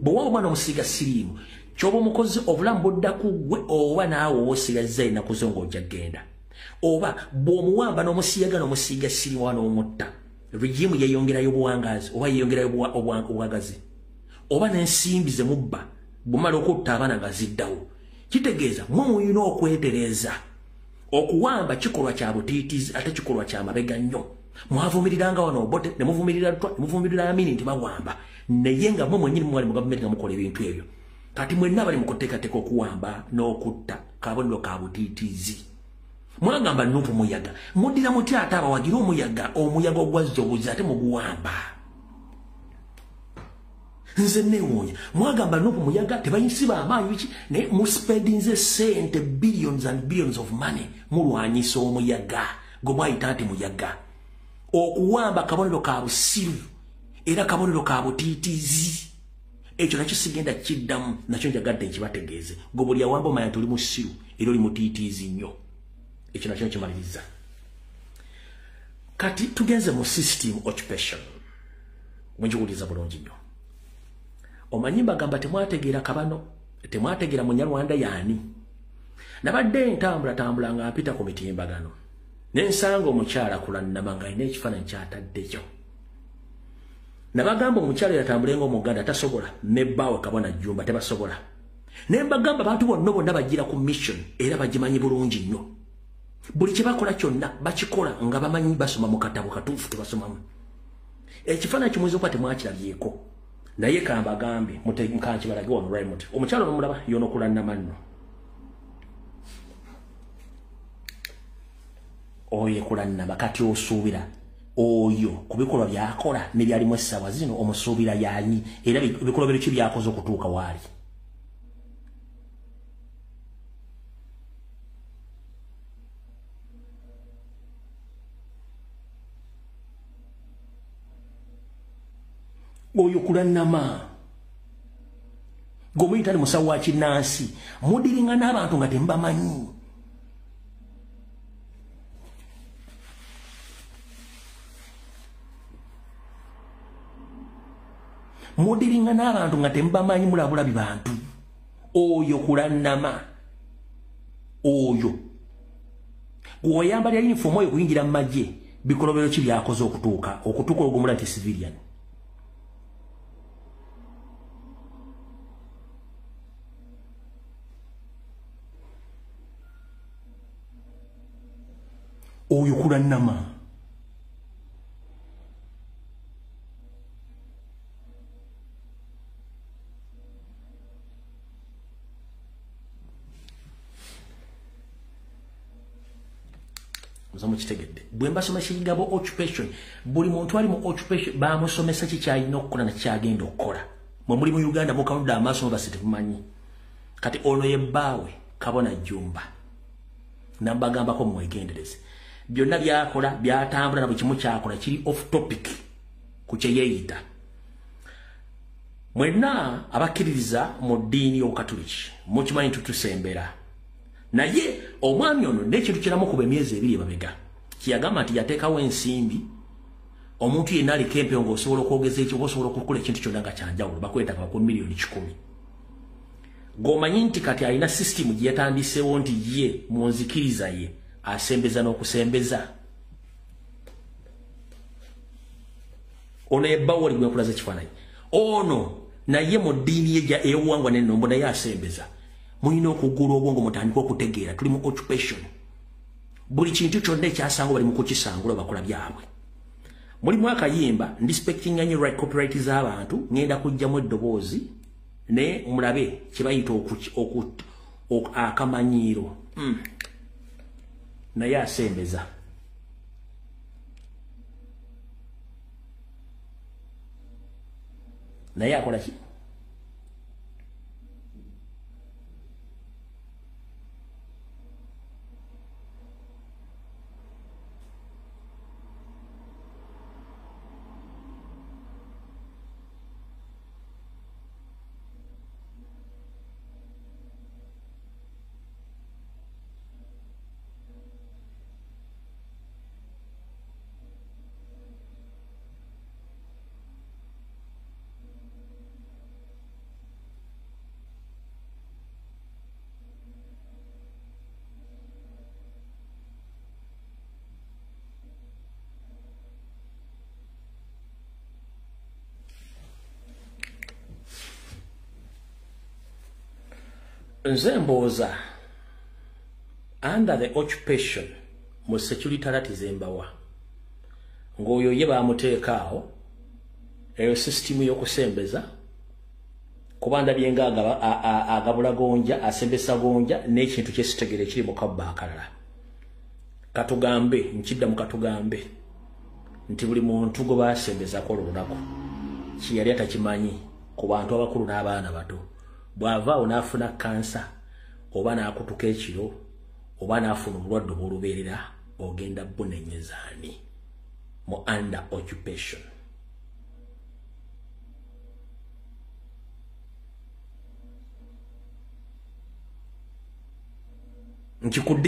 bw'owamba omwana omusiiga siriimu, ky'oba omukozi obulamu budda ku ggwe oba naawe osigazza ennaku zo ng'ojja kgenda. Oba bw'omuwamba n'omusiyaga n'omusiiga siriimu oba n'omutta, regimu yeeyongerayo obuwangaazi oba yeeyongerayo obwagazi, oba n'ensimbi ze mubba bw'omala okutta abaana nga ziddawo. Kitegeeza mmwe mulina okwetereeza. Okuwamba kikolwa kya butiitiizi ate kikolwa kya mabega nnyo. Mwavumiriranga wano Obote, ne muvumirira Lutwa, ne muvumirira Amini nti bawamba, naye nga mmwe mwennyini mwali mu gavumenti nga mukola ebintu ebyo. Kati mwenna bali mu kuteekateeka okuwamba n'okutta, kabonero ka butiitiizi. Mwagamba Nupu muyaga, muddira mutya ate abawagira omuyaga, omuyaga ogwazza obuzi ate muguwamba? Nze neewuunya, mwagamba Nupu muyaga, tebayinsiba amaanyi biki, naye muspendinze ssente billions and billions of money mulwanyisa omuyaga gwe mwayita nti muyaga. Okuwamba kabonero ka busiru era kabonero ka butiitiizi. Ekyo nakyo sigenda kiddamu, nakyo njagadde nkibategeeze. Gwe buli awamba omanya nti oli musiru era oli mutiitiizi nnyo. Ekyo nakyo nkimaliriza. Kati tugenze mu system occupation. Mwenjiwuliza bulungi nnyo. Omanyi mbagamba temwategeera kabano, temwategeera Munyarwanda yaani. Nabadde ntambula nga mpita ku mitimbagano, ne nsanga omukyala Kulannama nga alina ekifaananyi ky'ataddeyo. Nabagamba omukyala yatambule ng'Omuganda tasobola, ne bbaawe Kabona Jjumba tebasobola. Ne mbagamba abantu bonna bonna bagira ku mission era bagimanyi bulungi nnyo. Buli kye bakola kyonna bakikola nga bamanyi basoma mu katabo katuufu ke basomamu. Ekifaananyi kimuyinza okuba temwakirabyeko, naye kambagambe nkankibalage wano Raymond. Omukyala omulaba y'ono Kulannama nno. Oyo Kulannama kati osuubira oyo ku bikolwa by'akola ne byalimu essaawa zino omusuubira y'ani, era ebikolwa bye ki by'akoze okutuuka waali? Oyo Kulannama gomuyita ni musawo wa kinnansi, mudiringa n'abantu nga temubamanyi. Mudiringa n'abantu nga temubamanyi, mulabulabi bantu. Oyo Kulannama oyo gw'oyambalira yunifoomu oyo kuyingira mu magye, bikolobero ki by'akoze okutuuka ogumula nti civilian? Oyo Kulannama mukitegedde. Bwe mbasomesa ekigabo occupation, buli muntu ali mu occupation bamusomesa ki kyalina okukola na kyagenda okukola. Mwe muli mu Uganda mukanudde amaaso mubasi temumanyi. Kati ono ye bbaawe Kabona Jjumba, nambagambako mwegendereze. Byonna byakola byatambula na buli kimu kyakola kiri off topic ku kye yeeyita. Mwenna abakkiririza mu ddiini y'Obukatuliki mukimanyi nti tusembera. Naye omwami ono n'ekintu kiramukuba emyezi ebiri emabega kiyagamba nti yateekawo ensimbi omuntu yenna aliko empewo ng'osobola okwogeza ekyo oba osobola okukola ekintu kyonna nga kyanjawulo, bakwetaaga bakuwa miliyoni 100. Ng'omanyi nti kati alina sisitimu gye yatandiseewo nti ye mu nzikiriza ye asembeza n'okusembeza. Ono ebbawo oli gwekulaza ekifaananyi ono naye mu ddiini ye ey'obuwangwa n'ennombo naye asembeza. Mulina okuggula obwongo mutandike okutegeera tuli mu occupation. Buli kintu kyonna ekyasangwa bali mu kukisangula bakola byabwe. Mulimu akayimba ndisipectinga nnyo right copyright z'abantu, ngenda kujjamu eddoboozi naye mulabe kye bayita akamanyiiro. Naye asembeza. Naye akola ki? Nze mbooza under the occupation mu security alert zembawa ng'oyo ye bamuteeka awo eyo system y'okusembeza kuba ndabye nga agabula gonja asembesa gonja n'ekintu kyesitegere kiri mu kabba akalala. Katugambe nkidda mu katugambe nti buli muntu gwe basembezako olunaku kiyali atakimanyi ku bantu abakulu n'abaana bato bw'ava awo n'afuna kansa oba n'akutuka ekiro oba n'afuna obulwadde obw'olubeerera ogenda bunenyezaani mu under occupation.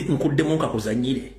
Nkuddemu nkakuzannyire.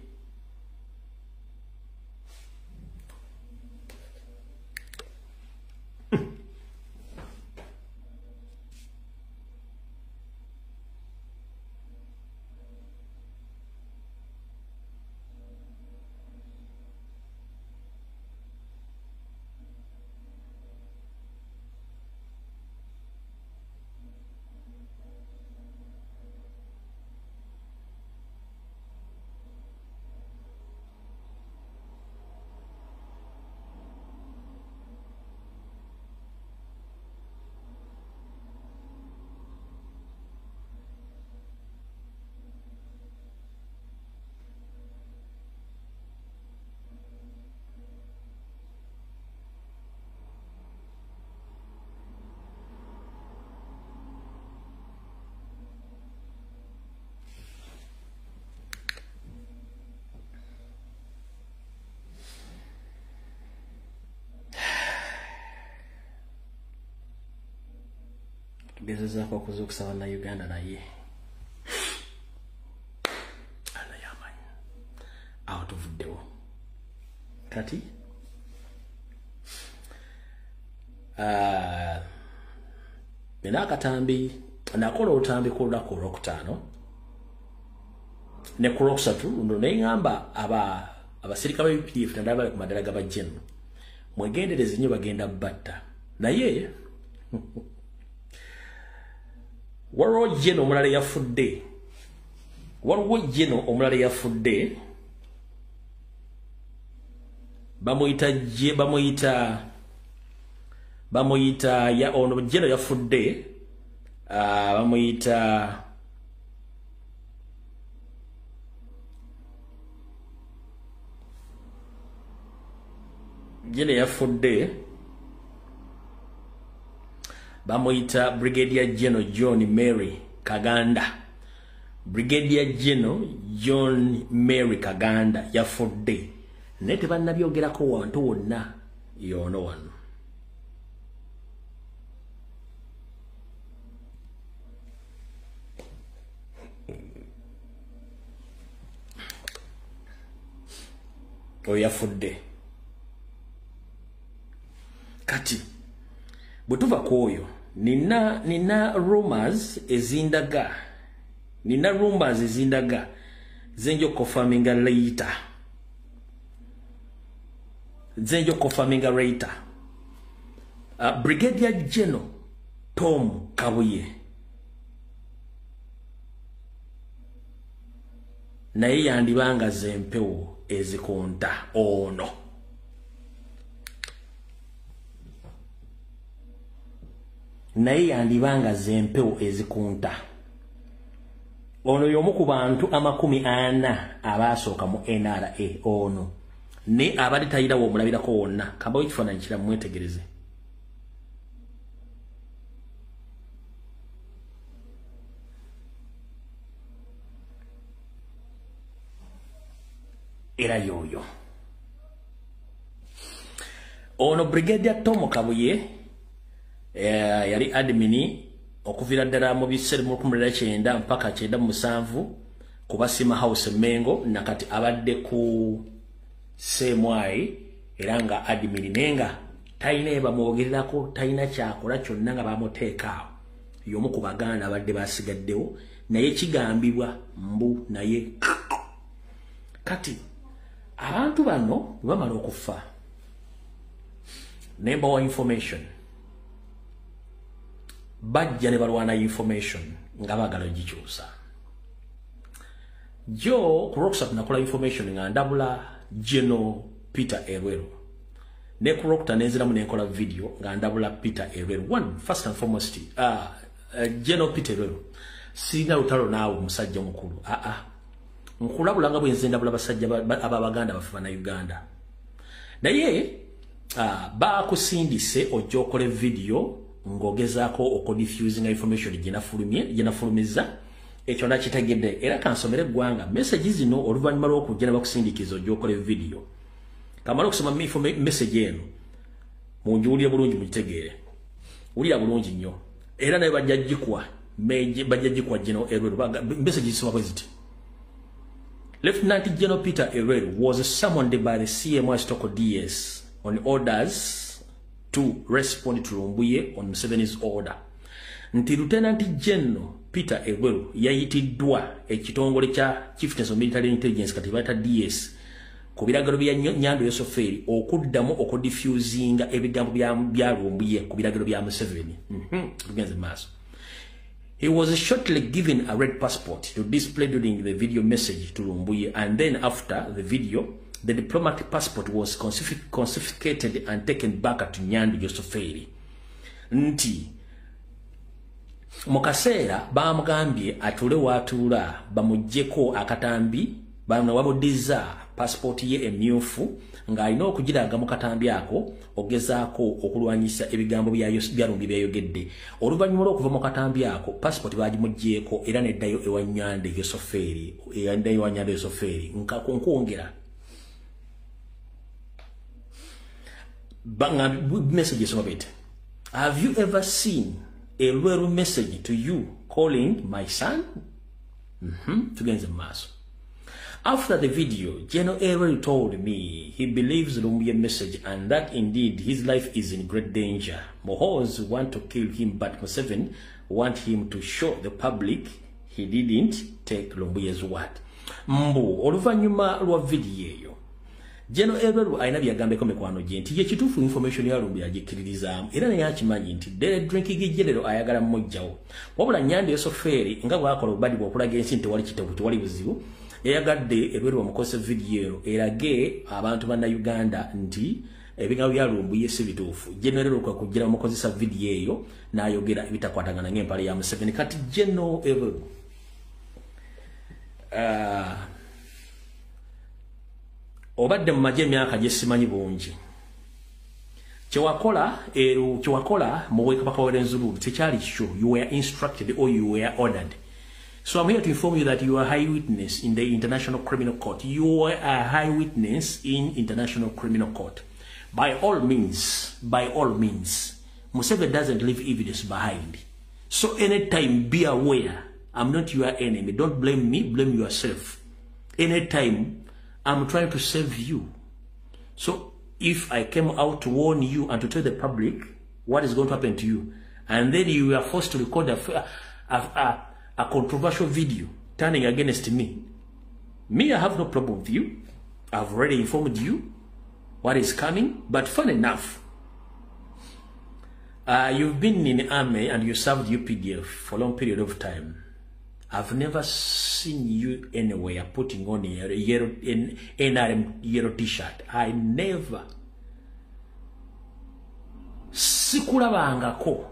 Tugezezaako okuzuukusa Bannayuganda naye Allah y'amanyi awo tuvuddewo. Kati nina akatambi nakola olutambi ku lunaku olwokutaano ne ku lwokusatu luno ne ŋŋamba abasirikale ba UPDF naddala bali ku madala ga bajeno mwegendereze nnyo bagenda batta naye waliwo jeno omulala yafudde waliwo jeno omulala yafudde bamuyita ya ono jeno yafudde bamuyita jeno yafudde bamuyita Brigadier General John Mary Kaganda. Brigadier General John Mary Kaganda yafudde naye tebannabyogerako wantu wonna yono wano. Oyo yafudde. Kati bwe tuva ku oyo nina rumors ezindaga zenjo confirminga later. Brigadier General Tom Kabuye naye yandibanga zempewo ezikonta ono. Naye yandibanga zempewo ezikunta ono y'omu ku bantu 40 abaasooka mu NRA ono ne abadde tayirawo omulabirako wonna. Kambawo ekifaananyi kiramu mwetegereze. Era yoyo ono Brigadier Tom Kabuye yali admini okuvira ddala mu biseera mu 19 mpaka 97 ku Basima House Mengo nakati abadde ku CMI era nga admini nenga talina bamwogererako talina kyakola kyonna nga bamuteeka awo. Y'omu ku Baganda abadde basigaddewo naye kigambibwa mbu naye kati abantu bano bwe bamala okufa nembawa information bajja ne balwana information nga baagala ogikyusa. Jo ku Rocksat nakola information nga ndabula General Peter Elwelu. Ne ku Rockta nenziramu nenkola video nga ndabula Peter Elwelu. One, first and foremost, General Peter Elwelu. Sirina lutalo naawe omusajja omukulu. Nkulabula nga bwe nze ndabula basajja ab'Abaganda baffe bannayuganda. Naye bakusindise ojja okole video ng'ogezaako okudiffusinga information gye nafulumizza. Ekyo nakitegedde era kansomere eggwanga message zino oluvannyuma lw'okujja ne bakusindikiza ojja okole video. Kamala okusoma message eno mungiwulire bulungi mugitegeere. Wulira bulungi nnyo. Era naye bajja gikuwa General Elwelu. Message zisoma bwe ziti. Lieutenant General Peter Elwelu was summoned by the CMI Stoko DS on orders to respond to Lumbuye on Museveni's order. Nti Lieutenant General Peter Elwelu yayitiddwa ekitongole kya Chieftaincy of Military Intelligence kati bayita DS ku biragiro bya Nyando Yosoferi okuddamu okudiffusinga ebigambo bya Lumbuye ku biragiro bya Museveni. Tugenze maaso. He was shortly given a red passport to display during the video message to Lumbuye, and then after the video, the diplomatic passport was confiscated and taken back to Nyando Yosoferi. Nti mu kaseera bamugambye atule watuula bamuggyeko akatambi bamuddiza passport ye emyufu ng'alina okugiraga mu katambi ako ogezaako okulwanyisa ebigambo bya Lumbuye byayogedde. Oluvannyuma lw'okuva mu katambi ako passport bagimuggyeeko era neddayo ewa Nyando Yosoferi, nkwongera message esoma bw'eti. Have you ever seen a Elwelu message to you calling my son? Tugenze mu maaso. After the video, General Elwelu told me he believes Lumbuye message and that indeed his life is in great danger. Muhoozi want to kill him, but Museveni want him to show the public he didn't take Lumbuye's word. Mbu oluvannyuma lwa video eyo, General Elwelu alina byagambeko mikwano gye nti ye kituufu information ya Lumbuye agikkiririzaamu era naye akimanyi nti the drinking general ayagala mmuggyawo. Wabula Nyando Yosoferi nga bw'akola obubadi bw'okulaga ensi nti tewali kitebu tewali buzibu, yayagadde Elwelu bamukozese vidiyo eno erage abantu bannayuganda nti ebigambo bya Lumbuye si bituufu. General Elwelu kwe kujja bamukozesa vidiyo eyo n'ayogera ebitakwatagana ng'empale ya Museveni. Kati General Elwelu obadde mu magye emyaka gye simanyi bungi. Kyewakola mu bwekabaka bw'Enzululu tekyali kikyo. You were instructed or you were ordered. So I'm here to inform you that you are a high witness in the International Criminal Court. You are a high witness in International Criminal Court. By all means, Museveni doesn't leave evidence behind. So anytime, be aware, I'm not your enemy. Don't blame me, blame yourself. Anytime, I'm trying to save you. So if I came out to warn you and to tell the public what is going to happen to you, and then you are forced to record a controversial video turning against me. Me, I have no problem with you. I've already informed you what is coming. But fun enough, you've been in the army and you served UPDF for a long period of time. I've never seen you anywhere putting on a yellow, an NRM yellow t-shirt. I never. Sikulabangako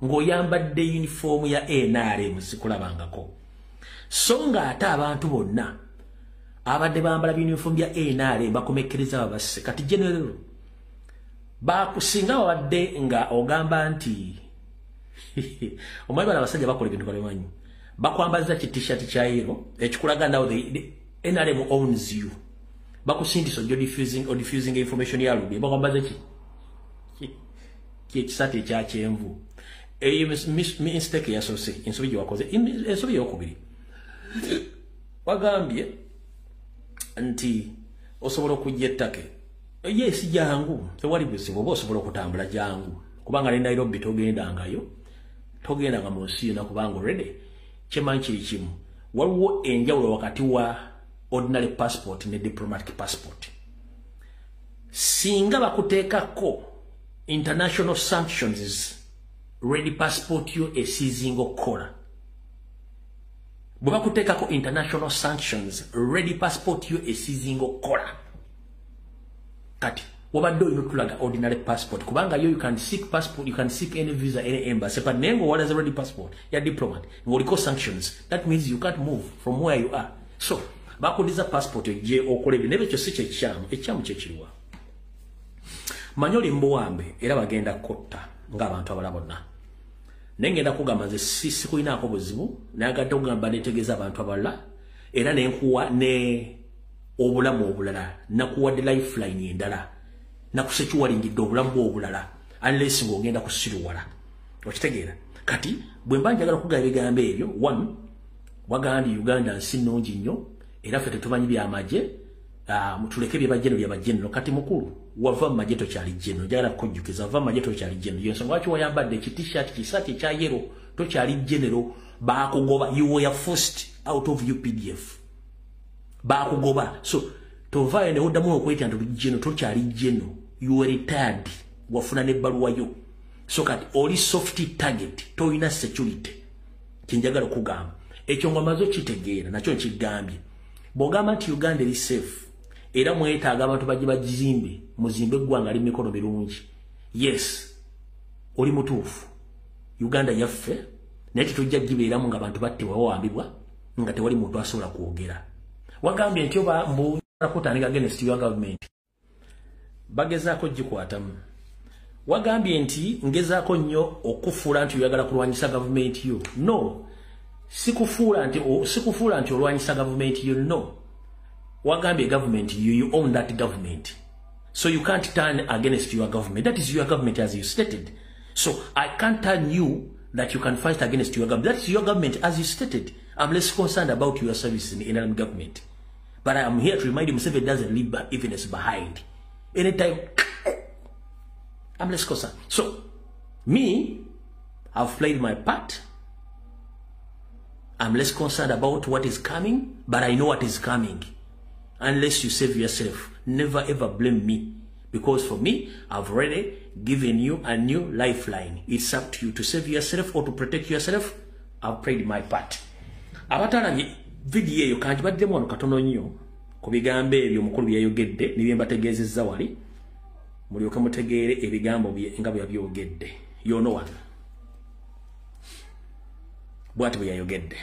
ng'oyambadde uniform ya NRM, sikulabangako. So ng'ate abantu bonna abadde bambala uniform ya NRM bakomekkereza babasse. Kati General bakusinga babadde nga ogamba nti omanyi bano abasajja bakola ebintu balemanyi. Bakwambaza ki t-shirt kya yellow ekikulaga now the NRM owns you. Bakusindisa ojja diffusing information ya Lumbuye. Bakwambaza ki ekisati ekya kyenvu. Eyo mistake yasoose, ensobi gye wakoze. Ensobi eyokubiri, wagambye nti osobola okujja ettake. Yes, jangu, tewali buzibu, oba osobola okutambula jangu, kubanga ne Nairobi togendangayo, togendanga mu nsi yonna, kubanga already kyemanyi kiri kimu, waliwo enjawulo wakati wa ordinary passport ne diplomatic passport. Singa bakuteekako international sanctions, ready passport yo esizinga okukola. Bwe bakuteekako international sanctions, red passport yo esizinga okukola. Kati wabadde olina otulaga ordinary passport, kubanga yo you can seek passport, you can seek any visa, any embassy, but naye ng'owalaza red passport ya diplomat ng'oliko sanctions, that means you can't move from where you are. So bakudiza passport ojje okola ebyo, naye ekyo si kyekyamu. Ekyamu kyekiriwa? Manyi oli mbuwambe era bagenda kotta ng'abantu abalala bonna, naye ngenda kugamba nze sikulinaako buzibu, nayagadde okugamba netegeeza abantu abalala, era nenkuwa ne obulamu obulala, nakuwadde lifeline endala, nakusekiwalingidde obulamu bwo obulala, unless ng'ogenda kusiruwala. Okitegeera? Kati bwe mba njagala okugamba ebigambo ebyo, one, wagambye Uganda nsi nnungi nnyo era ffe tetumanyi byamagye, tuleke byebajjeno byabajjeno. Kati mukulu, wava mu magye, tokyali jeno. Njagala kukujjukiza, wava mu magye, tokyali jeno. Yensonga lwaki wayambadde eki T-shirt, kisaati ekya yellow. Tokyali general, bakugoba. You were forced out of UPDF, bakugoba. So tovaayo newoddamu okwetya nti jeno. Tokyali jeno, you were retired, wafuna n'ebbaluwa yo. So kati oli soft target, toyina security. Kyenjagala okugamba ekyo ng'omaze okitegeera, nakyo nkigambye. Bw'ogamba nti Uganda eri safe era mwetaaga abantu bajje bagizimbe, muzimbe eggwanga li mikono mirungi, yes, oli mutuufu. Uganda yaffe, naye tetujja gibeeramu nga abantu battibwa, bawambibwa, nga tewali muntu asobola kwogera. Wagambye nti oba mbukutandika against your government, bagezaako gikwatamu. Wagambye nti ngezaako nnyo okufuula nti oyagala kulwanyisa gavumenti yo. No, sikufuula nti olwanyisa gavumenti yo, no. Wagambye government you own that government, so you can't turn against your government. That is your government, as you stated. So I can't turn you that you can fight against your government. That is your government, as you stated. I'm less concerned about your service in the NRM government, but I am here to remind you, Museveni doesn't leave evidence behind anytime. I'm less concerned. So me, I've played my part. I'm less concerned about what is coming, but I know what is coming. Unless you save yourself, never ever blame me. Because for me, I've already given you a new lifeline. It's up to you to save yourself or to protect yourself. I've played my part. Abatalabye video eyo, kanti baddemu wano katono nnyo ku bigambo ebyo omukulu byeyayogedde ne bye mbategeezezza wali, mulyoke mutegeere ebigambo bye nga bwe yabyogedde. Yono wano bw'ati bwe yayogedde.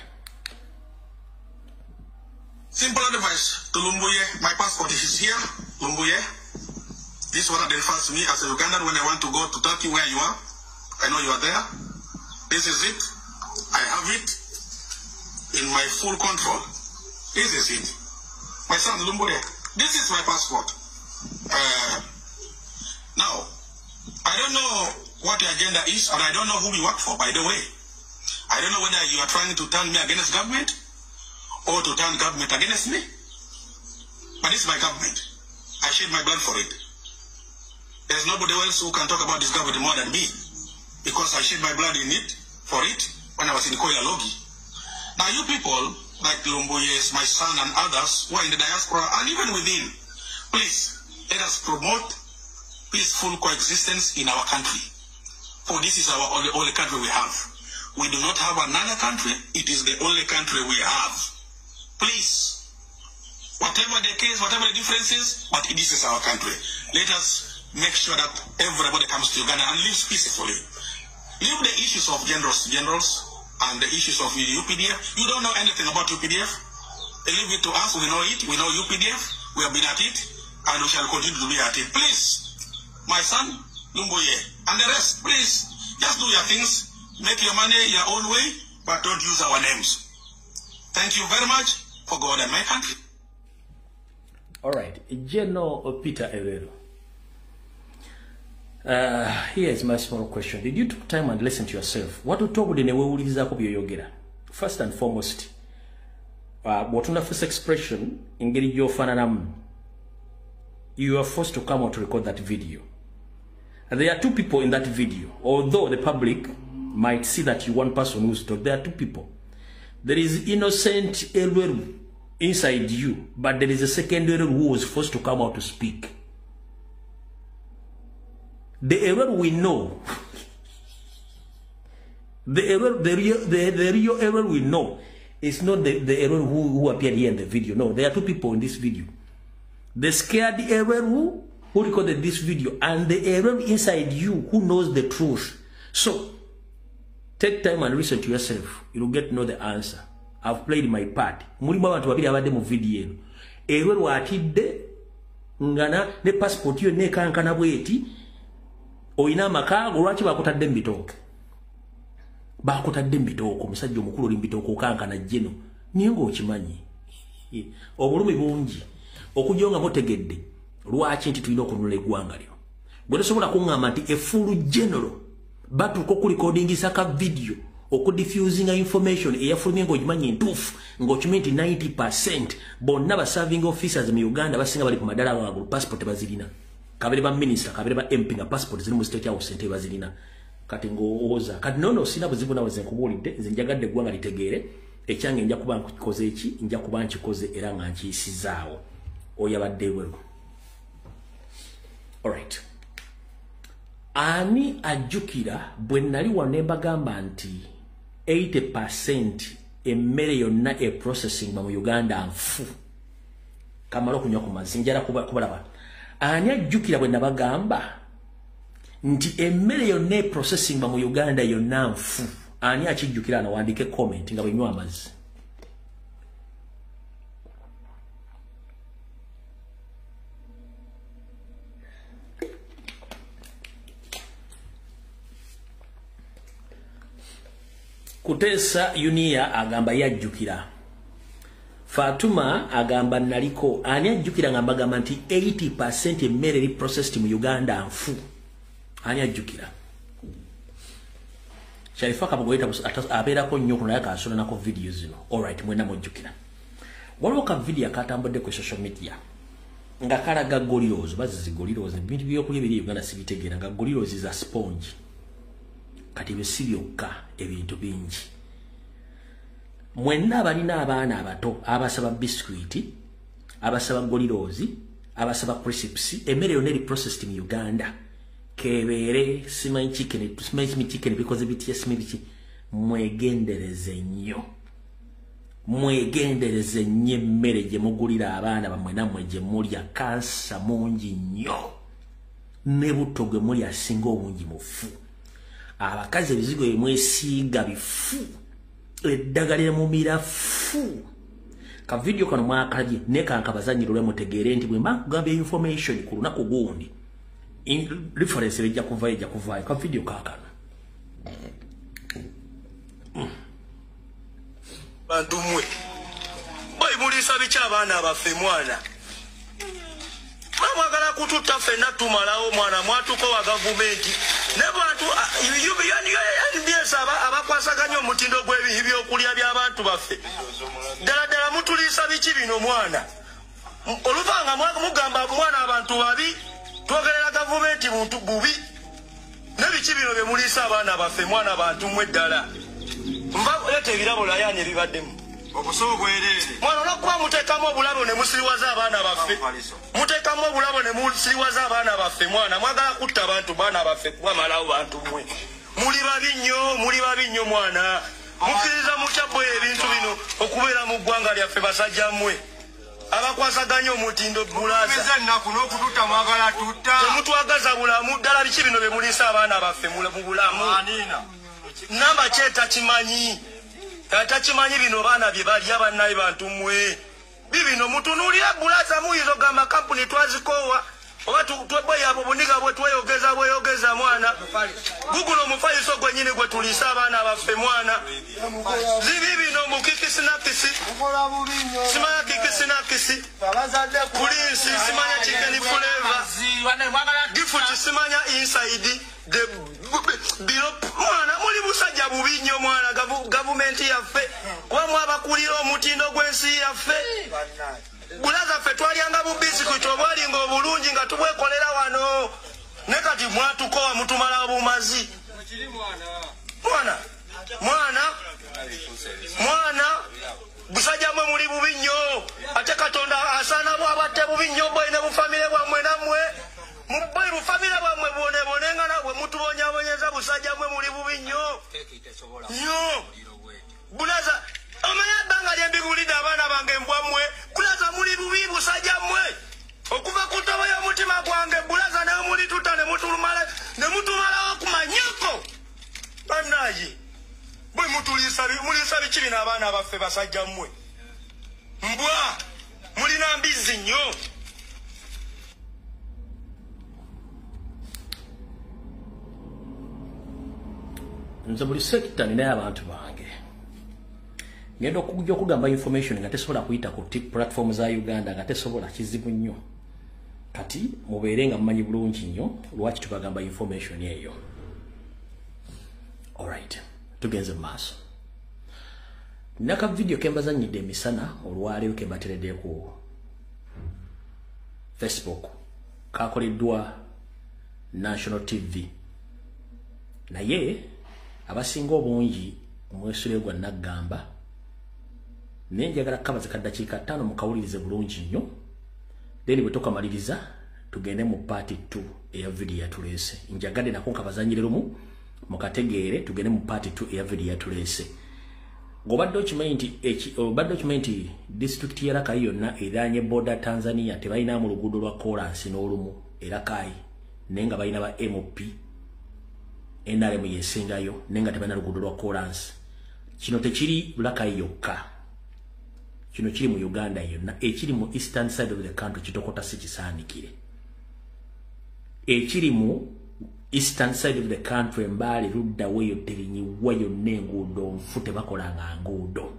Simple advice to Lumbuye. My passport is here, Lumbuye. This one identifies me as a Ugandan when I want to go to Turkey, where you are. I know you are there. This is it. I have it in my full control. This is it. My son Lumbuye, this is my passport. Now, I don't know what your agenda is, and I don't know who you work for, by the way. I don't know whether you are trying to turn me against government or to turn government against me. But this is my government. I shed my blood for it. There's nobody else who can talk about this government more than me, because I shed my blood in it, for it, when I was in Koila Logi. Now you people, like Lumbuye, my son and others who are in the diaspora and even within, please, let us promote peaceful coexistence in our country. For this is our only country we have. We do not have another country. It is the only country we have. Please, whatever the case, whatever the difference is, but this is our country. Let us make sure that everybody comes to Uganda and lives peacefully. Leave the issues of generals and the issues of UPDF. You don't know anything about UPDF. Leave it to us. We know it. We know UPDF. We have been at it, and we shall continue to be at it. Please, my son, Lumbuye, and the rest, please, just do your things. Make your money your own way, but don't use our names. Thank you very much for God and my country. All right, General Peter Elwelu. Here is my small question. Did you take time and listen to yourself? Watutte ne weewulirizaako by'oyogera? First and foremost, bw'otunda face expression, engeri gy'ofaananamu, you are forced to come out to record that video. And there are two people in that video. Although the public might see that you one person who's talking, there are two people. There is innocent Elwelu inside you, but there is a second Elwelu who was forced to come out to speak. The Elwelu we know, the real Elwelu we know It's not the Elwelu who appeared here in the video. No, there are two people in this video. The scared Elwelu who recorded this video and the Elwelu inside you who knows the truth. So, take time and listen to yourself. You'll get to know the answer. I've played my part. Mulimu abantu babiri abadde mu video eno. Elwelu atidde ngana ne passport yo nekankana bweti oyina amaka lwaki bakutadde mu bitooke. Bakutadde mu bitooke, omusajja omukulu oli mu bitooke okankana jjeno. Naye ng'okimanyi. Obulumi bungi okujja nga mutegedde lwaki nti tulina okununula eggwanga lyo. Gwe tosobola kuŋŋamba nti a full general batuuka okulikodingisa ka video okudiffusinga information eyafulumye ng'ogimanyi entuufu ng'okimanyi nti 90% bonna ba serving officers mu Uganda basinga bali ku madala waggulu passport bazirina. Kabere ba minister, kabere ba MP nga passport ziri mu state house ente bazirina. Kati ng'owoza kati nono sina buzibu nawe nze nkubuulidde, nze njagadde eggwanga litegeere ekyange nja kuba nkikoze eki, nja kuba nkikoze era nga nkiyisizaawo. Oyo abadde Elwelu. Alright. Ani ajjukira bwe nali wano ne mbagamba nti 80% emmere yonna e processing mu Uganda nfu. Kamala okunywa ku mazzi njala kubalaba. Ani ajjukira bwe nabagamba nti emmere yonna e processing mu Uganda yonna nfu? Ani akijjukira anawandiike comment nga bwe nywa amazzi? Kutesa Yunia agamba yajjukira. Fatuma agamba naliko. Ani ajjukira nga mbagamba nti 80% emmere eri processed mu Uganda nfu? Ani ajjukira? Sharifa Kabogoyita abeerako nnyo kuno naye kaasula nako video zino. Alright, mwenna mujjukira. Waliwo ka video akatambudde ku social media nga kalaga gorillos, bazizi gorillos, ebintu by'okulya ebiri Uganda sibitegeera, nga gorillos za sponge. Kati ebyo si byokka, ebintu bingi. Mwenna abalina abaana abato abasaba biscuit, abasaba gorillos, abasaba crisps, emmere yonna eri processed mu Uganda. Kebeere, simanyi chicken, simanyi chicken bikoze bitya, simanyi biki. Mwegendereze nnyo. Mwegendereze nnyo emmere gye mugulira abaana bammwe nammwe gye mulya. Kansa mungi nnyo. Ne butto gwe mulya asinga obungi mufu. Abakazi ebizigo bye mwesiiga bifu. Eddagala lye mumira fu. Ka video kano mwakalabye naye kankabazannyire olwe mutegeere nti bwe mba nkugamba information ku lunaku gundi, reference ejja kuvaayo, ejja kuvaayo. Ka video kaakano. Bantu mmwe bayimuliisa biki abaana baffe mwana? Mwagala kututta ffenna tumalawo mwana, mwatukowa gavumenti ne bantu UNBS abakwasaganya omutindo gw'ebyokulya by'abantu baffe. Ddala ddala mutuliisa biki bino mwana? Oluvanga mugamba mwana abantu babi, twogerera gavumenti buntu bubi. Ne biki bino bye muliisa abaana baffe mwana bantu mmwe ddala? Nva leeta ebirabo layani ebibaddemu. Obusobo bwereere. Mwana olwokuba muteekamu obulabo ne musiriwaza abaana baffe. Muteekamu obulabo ne musiriwaza abaana baffe mwana. Mwagala kutta abantu baana baffe kubamalawo bantu mmwe. Muli babi nnyo, muli babi nnyo mwana. Mukkiriza mutya bwe ebintu bino okubeera mu ggwanga lyaffe basajja mmwe? Abakwasaganya omutindo bulaza. Tumeze ennaku n'okututta mwagala tutta. Temutwagaza bulamu ddala biki bino bye muliisa abaana baffe mu bulamu? Namba ki etakimanyi? Takimanyi bino baana bye balya bannaye bantu mmwe. Bibino mutunuulira bulaza muyinza ogamba kampuni twazikoowa oba tweboyabo buniga bwe tweyogeza bweyogeza mwana. Guguno omufaliso gwennyini gwe tuliisa abaana baffe mwana. Zibi bino mu kikisinakisi. Simanya kikisinakisi. Pulinsi simanya chicken flavor. Gift simanya inside the biro mwana. Muli busajja bubi nnyo mwana gavumenti yaffe. Kuba mwabakulira omutindo gw'ensi yaffe. Bulaza ffe twalyanga bu bisikuiti obwalinga obulungi nga tubwekolera wano. Ne kati mwatukowa mutumala bumazi. Mwana, mwana, mwana, busajja mwe muli bubi nnyo. Ate Katonda asaana bw'abatte bubi nnyo bwe ne bufamire bwammwe nammwe. Mubwe bufamire bwammwe bwonebonenga nabwe mutubonyaabonyeza busajja mwe muli bubi nnyo. Nnyo. Bulaza Omanyi ebbanga lye mbigulidde abaana bange mbwa mmwe, bulaza muli bubi busajja mmwe. Okuva ku ntobo y'omutima gwange bulaza naye mulituta ne mutumalawo ku manyoko. Bannaye, bwe muliisa biki bino abaana baffe basajja mmwe? Mbwa, mulina mbizzi nnyo. Nze buli sekita ninayo abantu bange. Ngenda okujja okugamba information nga tesobola kuyita ku platform za Uganda, nga tesobola, kizibu nnyo. Kati mubeere nga mumanyi bulungi nnyo lwaki tubagamba information eyo. Alright, tugenze mu maaso. Naka video ke mbazannyidde emisana olwaleero ke mbateredde ku Facebook kakoleddwa National TV, naye abasinga obungi omwesule gwa naggamba, naye njagala kabaza kaddakiika 5 mukawulirize bulungi nnyo, then bwe tukamaliriza tugende mu part 2 eya video yatuleese. Njagadde nako nkabazannyire lumu mukategeere, tugende mu part 2 eya video yatuleese. Ng'obadde okimanyi nti disitulikiti ya Rakai yonna eriraanye border Tanzania tebalina mu luguudo lwa koolansi n'olumu e Rakai, naye nga balina ba MP NRM yesingayo, naye nga tebalina luguudo lwa koolansi. Kino tekiri Rakai yokka, kino kiri mu Uganda yonna. Ekiri mu eastern side of the country kitokota si kisaanikire. Ekiri mu eastern side of the country, Mbale ludda weyo terinyiwa yonna enguudo nfu, tebakolanga nguudo,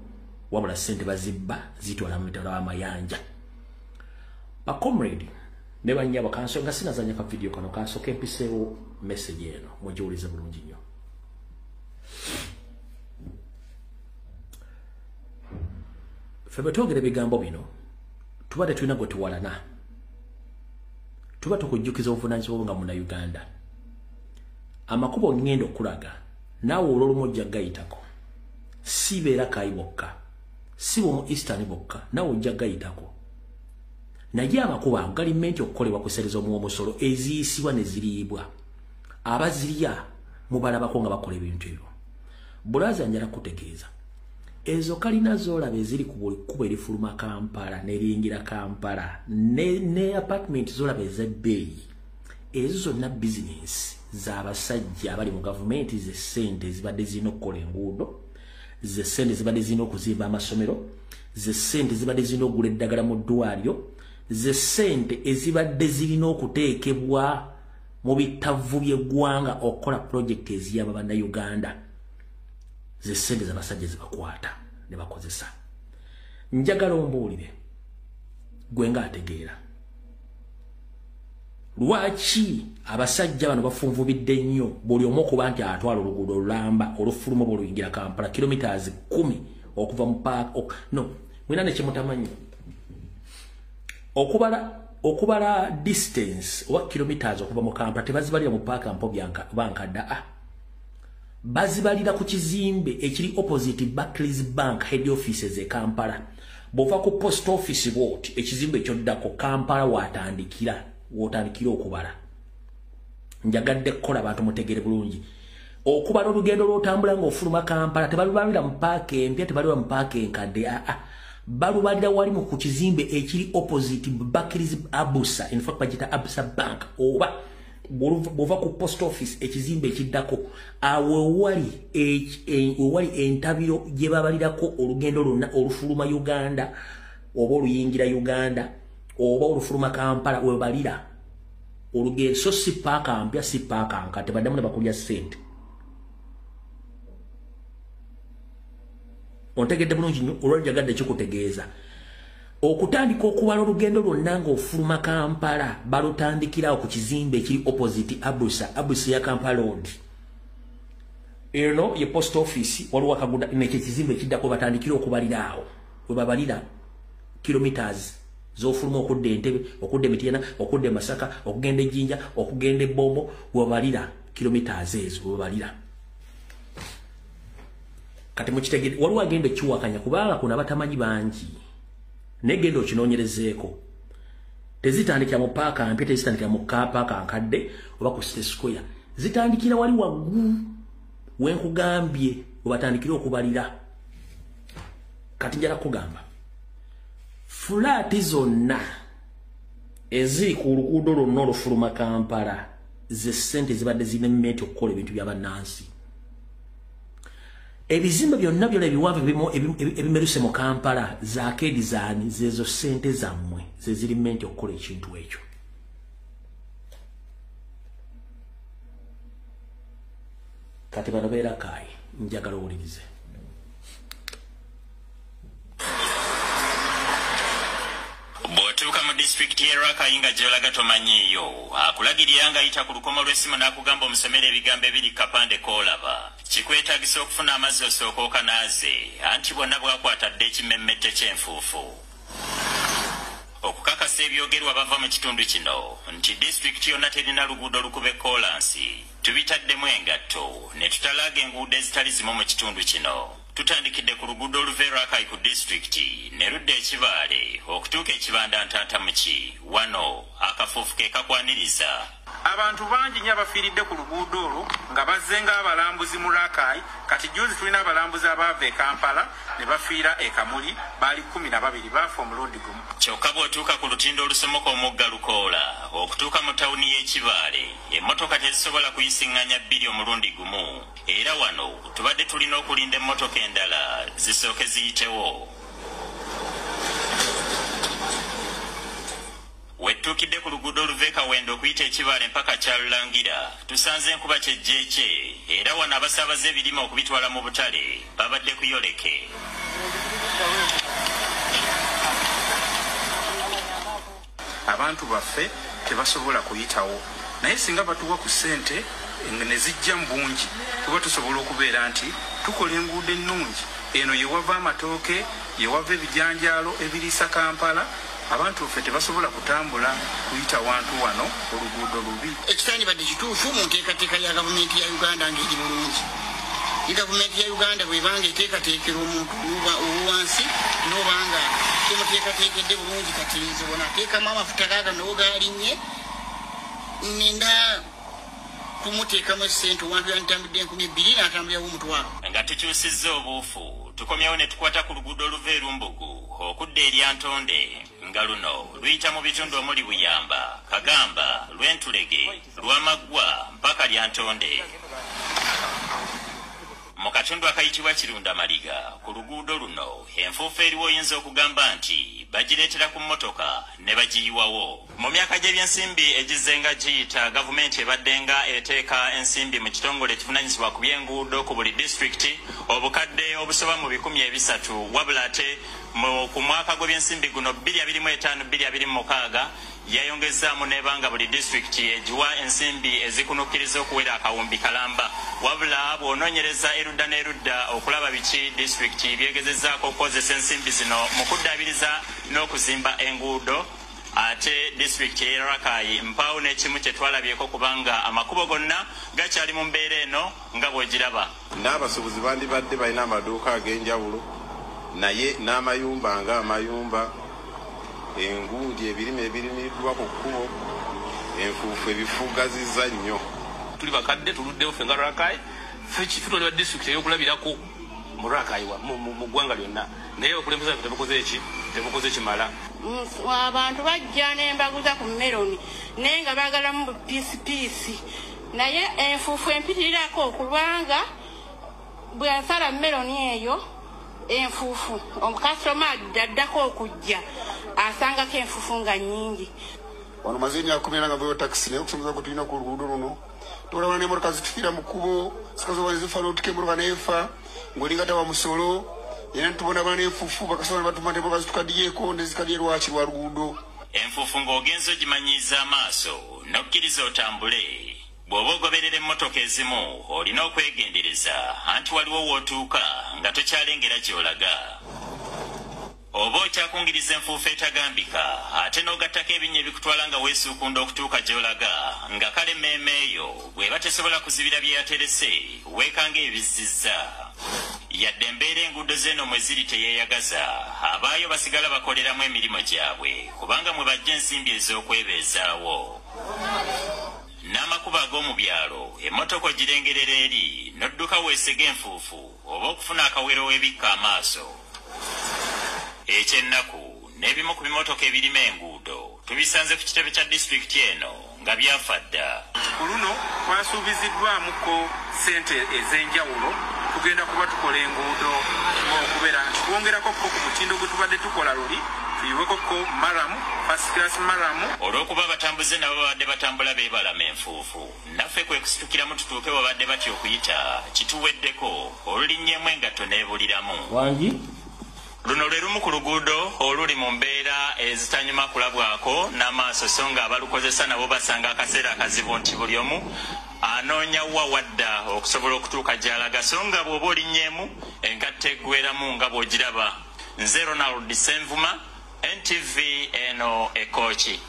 wabula ssente bazibba zitwala mu mitala w'amayanja. Ba comrade ne bannyabo, nga sinazannya ka video kano, kansooke mpiseewo message eno mugiwulize bulungi nnyo. Ffe bwe twogera ebigambo bino tuba tetulina gwe tuwalana, tuba tukujjukiza obuvunaanyizibwa nga Munnayuganda. Amakubo ngenda okulaga naawe olw'olumu ojja gayitako, si beera Rakai bokka, si bo mu Eastern bokka, naawe ojja gayitako. Naye amakubo ago gali menti okukolebwa ku ssente z'omuwa omusolo eziyisibwa ne ziriibwa. Abazirya mubalabako nga bakola ebintu ebyo. Bulaza, njala kutegeeza, ezo kalina z'olaba eziri ku buli kkubo erifuluma Kampala n'eriyingira Kampala ne apartment z'olaba ez'ebbeeyi, ezo zonna bizinensi z'abasajja abali mu gavumenti. Ze ssente ezibadde zirina okukola enguudo, ze ssente zibadde zirina okuzimba amasomero, ze ssente zibadde zirina okugula eddagala mu ddwaliro, ze ssente ezibadde zirina okuteekebwa mu bitavu by'eggwanga okukola pulojekiti eziyamba Bannayuganda. Ze ssente z'abasajja zebakwata ne bakozesa. Njagala ombuulire gwe ng'ategeera, lwaki abasajja bano bafunvubidde nnyo buli omu okuba nti atwala oluguudo olulamba olufuluma oba oluyingira Kampala, kilometers 10 okuva mu park? No, mwina ne kyemutamanyi, okubala distance oba kilometers okuva mu Kampala tebazibalira mu paaka mpo bankadda, ah, bazibalira ku kizimbe ekiri opposite Barclays Bank head offices e Kampala. Bw'ova ku post office bwoti, ekizimbe ekyoddako Kampala watandikira, wotandikira okubala. Njagadde kukola abantu mutegere bulungi. Okubala olugendo lw'otambula ng'ofuluma Kampala tebalubalira mu paaka empya, tebalira mu paaka enkadde, aa, balubalira wali mu ku kizimbe ekiri opposite Barclays Abusa, in fact bagita Abusa Bank, oba bw'ova ku post office ekizimbe ekiddako awo wewali entabiro gye babalirako olugendo lwonna olufuluma Uganda oba oluyingira Uganda oba olufuluma Kampala webalira olugendo. So si paaka mpya, si paaka nkadde, baddamu ne bakulya ssente. Ontegedde bulungi nnyo? Olwaljagadde kikutegeeza, okutandika okubala olugendo lwonna ng'ofuluma Kampala balutandikirawo ku kizimbe ekiri opposite Abusa ya Kampala Road. Eno ye post office, waliwo akaguda nekyo ekizimbe ekiddako batandikira okubalira awo we babalira kilometers z'ofuluma okudda Entebe, okudda Emityana, okudda e Masaka, okugenda Ejjinja, okugenda Ebbombo, webabalira kilometers ezo webabalira. Kati mukitegere, waliwo agenda ekiwakanya kubanga kuno abatamanyi bangi, naye genda okinoonyerezeeko. Tezitandikira mu paaka mpya, tezitandikira mu paaka nkadde oba ku City Square, zitandikira wali waggulu wenkugambye webatandikira okubalira. Kati njala kugamba fulaati zonna eziri ku luguudo lwonna olufuluma Kampala ze ssente zibadde zirina emmenti okukola ebintu bya bannansi. Ebizimbe byonna byonna ebiwanvu ebimeruse mu Kampala zakeedi zaani? Zezo ssente zammwe ze ziri mmenti okukola ekintu ekyo. Kati bano beera kaayi, njagala owulirize. Bw'otuuka mu disitulikiti y'e Rakai nga gy'olaga tomanyiiyo, akulagirira ng'ayita ku lukomo lw'essimu n'akugamba omusomere ebigambo ebiri kapande k'olaba. Kikwetaagisa okufuna amazzi osooka okanaaze, anti bwonna bwakwata dda ekimemmette ky'enfuufu. Okukakasa ebyogerwa bava mu kitundu kino nti disitulikiti yonna terina luguudo lukube koolansi, tubitaddemu engatto ne tutalaaga enguudo ezitali zimu mu kitundu kino. Tutandikidde ku luguudo oluva e Rakai ku disitulikiti ne ludda e Kibaale okutuuka e Kibanda Ntantamuki. Wano akafuufu ke kakwaniriza. Abantu bangi nnyo abafiiridde ku luguudo olwo nga bazze ng'abalambuzi mu Rakai. Kati jjuuzi tulina abalambuzi abaava e Kampala ne bafiira e Kamuli, baali 12 baafa omulundi gumu. Kyokka bw'otuuka ku lutindo olusomoka omugga Lukoola okutuuka mu tawuni y'e Kibaale, emmotoka tezisobola kuyisiŋŋanya bbiri omulundi gumu. Era wano tubadde tulina okulinda emmotoka endala zisooke ziyitewo. Wetuukidde ku luguudo oluva e Kawendo okuyita e Kibaale mpaka Kyalulangira, tusanze enkuba kyejjeekye era wano abasaabaze ebirime okubitwala mu butale babadde kuyoleke. Abantu baffe tebasobola kuyitawo, naye singa batuwa ku ssente ne zijja mu bungi tuba tusobola okubeera nti tukola enguudo ennungi. Eno yewava amatooke, yewava ebijanjaalo ebiriisa Kampala. Abantu ffe tebasobola kutambula kuyita wantu wano, oluguudo lubi. Ekitandibadde kituufu mu nteekateeka ya gavumenti ya Uganda ng'eri bulungi. Gavumenti ya Uganda bw'ebanga eteekateekera omuntu owansi n'obanga temuteekateekedde bulungi, kati nze wano ateekamu amafuta gaagano gaalinnye, nninda kumuteekamu essente owantu yantambudde 2000 n'atambulirawo 5000. Nga tukyusizza obuufu, tukomyewo ne tukwata ku luguudo oluva e Lumbugu okudda e Lyantonde, nga luno luyita mu bitundu omuli Buyamba, Kagamba, Lwentulege, Lwamaggwa mpaka Lyantonde. Mu katundu akayitibwa Kirunda Maliga ku luguudo luno enfuufu eriwo oyinza okugamba nti bagireetera ku mmotoka ne bagiyiwawo. Mu myaka gy'ebyensimbi egizzenga giyita, gavumenti ebadde nga eteeka ensimbi mu kitongole ekivunaanyizibwa ku by'enguudo ku buli disitulikiti obukadde obusoba mu 300, wabula ate ku mwaka gw'ebyensimbi guno 2025-2026 yayongezaamu n'ebanga buli disitulikiti egiwa ensimbi ezikunukkiriza okuwera akawumbi kalamba. Wabula bw'onoonyereza erudda n'erudda okulaba biki disitulikiti byegezezzaako okukozesa ensimbi zino mu kuddaabiriza n'okuzimba enguudo, ate disitulikiti y'e Rakai mpaawo n'ekimu kye twalabyeko kubanga amakubo gonna gakyali mu mbeera eno nga bw'ogiraba. N'abasuubuzi bandibadde balina amaduuka ag'enjawulo, naye n'amayumba ng'amayumba, enguudi, ebirime ebirimiddwa ku kkubo, enfuufu ebifugazizza nnyo. Tuli bakadde tuluddewo ffe nga Rakai, ffe tutwalibwa disitulikiti ey'okulabirako mu Rakai mu ggwanga lyonna, naye abakulembeze baffe tebakoze eki, tebakoze kimala. Abantu bajja n'embaguza ku meloni naye nga baagalamu piisipiisi, naye enfuufu empitirirako kubanga bwe nsala meloni eyo enfuufu omukasitoma addako okujja asangako enfuufu nga nnyingi. Wano maze emyaka 14 nga nvuga takisi, naye okusomesa kwe tulina ku luguudo luno tolabana n'emmotoka zitufiira mu kkubo, zikazoba zifa n'otuka emmotoka n'efa ng'olinga tawa musolo, era ntubonabona n'enfuufu, bakasitoma ne batuma nti emmotoka zitukaddiyeeko ne zikaddiye lwaki lwa luguudo. Enfuufu ng'ogenza ogimanyiiza amaaso n'okkiriza otambule. Bw'oba ogoberera emmotoka ezimu olina okwegendereza, anti waliwo w'otuuka nga tokyalengera gy'olaga. Oba okyakungiriza enfuufu etagambika ate n'ogattako ebinnya ebikutwala nga weesuukunda okutuuka gy'olaga, nga kale emmeeme eyo bw'eba tesobola kuzibira bye yaterese, weekanga ebizzizza. Yadde embeera enguudo z'eno mwe ziri teyeeyagaza, abaayo basigala bakoleramu emirimu gyabwe kubanga mwe bajja ensimbi ez'okwebeezaawo. N'amakubo ag'omu byalo emmotoka ogirengerera eri n'odduka weesege enfuufu oba okufuna akawero w'ebikka amaaso. Ekyennaku n'ebimu ku bimotoka ebirima enguudo tubisanze ku kitebe kya disitulikiti eno nga byafa dda. Ku luno twasuubiziddwamuko ssente ez'enjawulo, tugenda kuba tukola enguudo okubeera nti twongerako ko ku mutindo gwe tubadde tukola luli, tuyiweko ko maramu, first class maramu. Olw'okuba abatambuze nabo babadde batambula beebalama enfuufu, naffe kwe kusitukiramu tutuuke babadde batya okuyita kituweddeko olulinnyemu engatto n'ebuliramu. Wangi? Luno lwe lumu ku luguudo oluli mu mbeera ezitanyuma kulabwako n'amaaso, so nga abalukozesa nabo basanga akaseera akazibu nti buli omu anoonya wa wadda okusobola okutuuka gy'alaga, so nga bw'oba olinnyemu engatto eggweramu nga bw'ogiraba. Nze Ronald Senvuma, NTV eno Ekooki.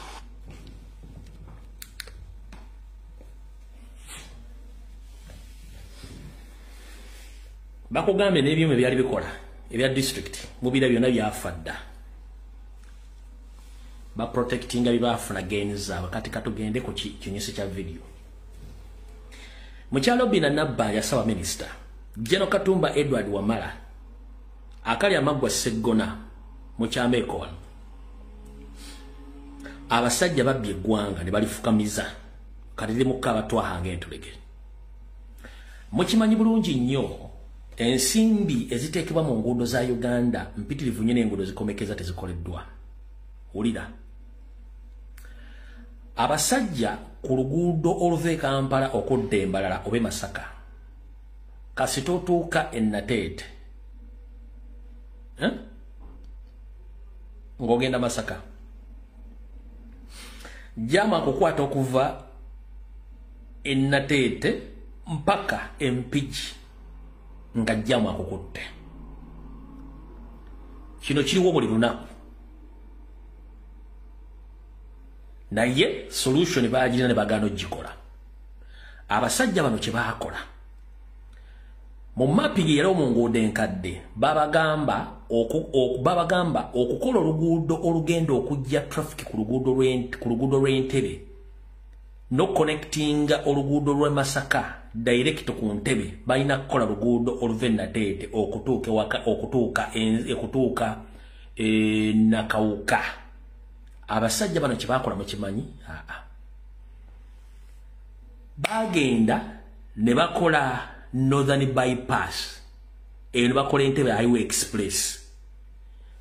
Bakugambye n'ebyuma ebyali bikola ebya district mubira byonna byafa dda, baprotectinga bye baafuna gains zaabwe. Kati katugende ku kinyusi kya video. Mukyalo Bina Nabbanja saba minisita General Katumba Edward Wamala akali amaggwa Sseggona mukyameeko wano. Abasajja babbye eggwanga ne balifukamiza, kati limuka abatwahanga entulege. Mukimanyi bulungi nnyo ensimbi eziteekebwa mu nguudo za Uganda mpitirivu nnyo, n'enguudo zikomekeza tezikoleddwa. Wulira, abasajja ku luguudo oluva e Kampala okudda Embalala oba e Masaka, kasita otuuka e Nateete ng'ogenda Masaka, jama akukwata okuva e Nateete mpaka Empigi nga jjamu akukutte. Kino kiriwo buli lunaku, naye solution bagirina ne bagaana ogikola. Abasajja bano kye baakola mu mapping era mu nguudo enkadde, babagamba okukola oluguudo olugenda okujja traffic ku luguudo lw'Entebe n'oconnectinga oluguudo lw'e Masaka direct ku Ntebe. Balina kukola luguudo oluva e Nateete okutuuka Nakawuka. Abasajja bano kye baakola mukimanyi? Aa, bagenda ne bakola Northern Bypass eyo, ne bakola Entebbe Highway Express,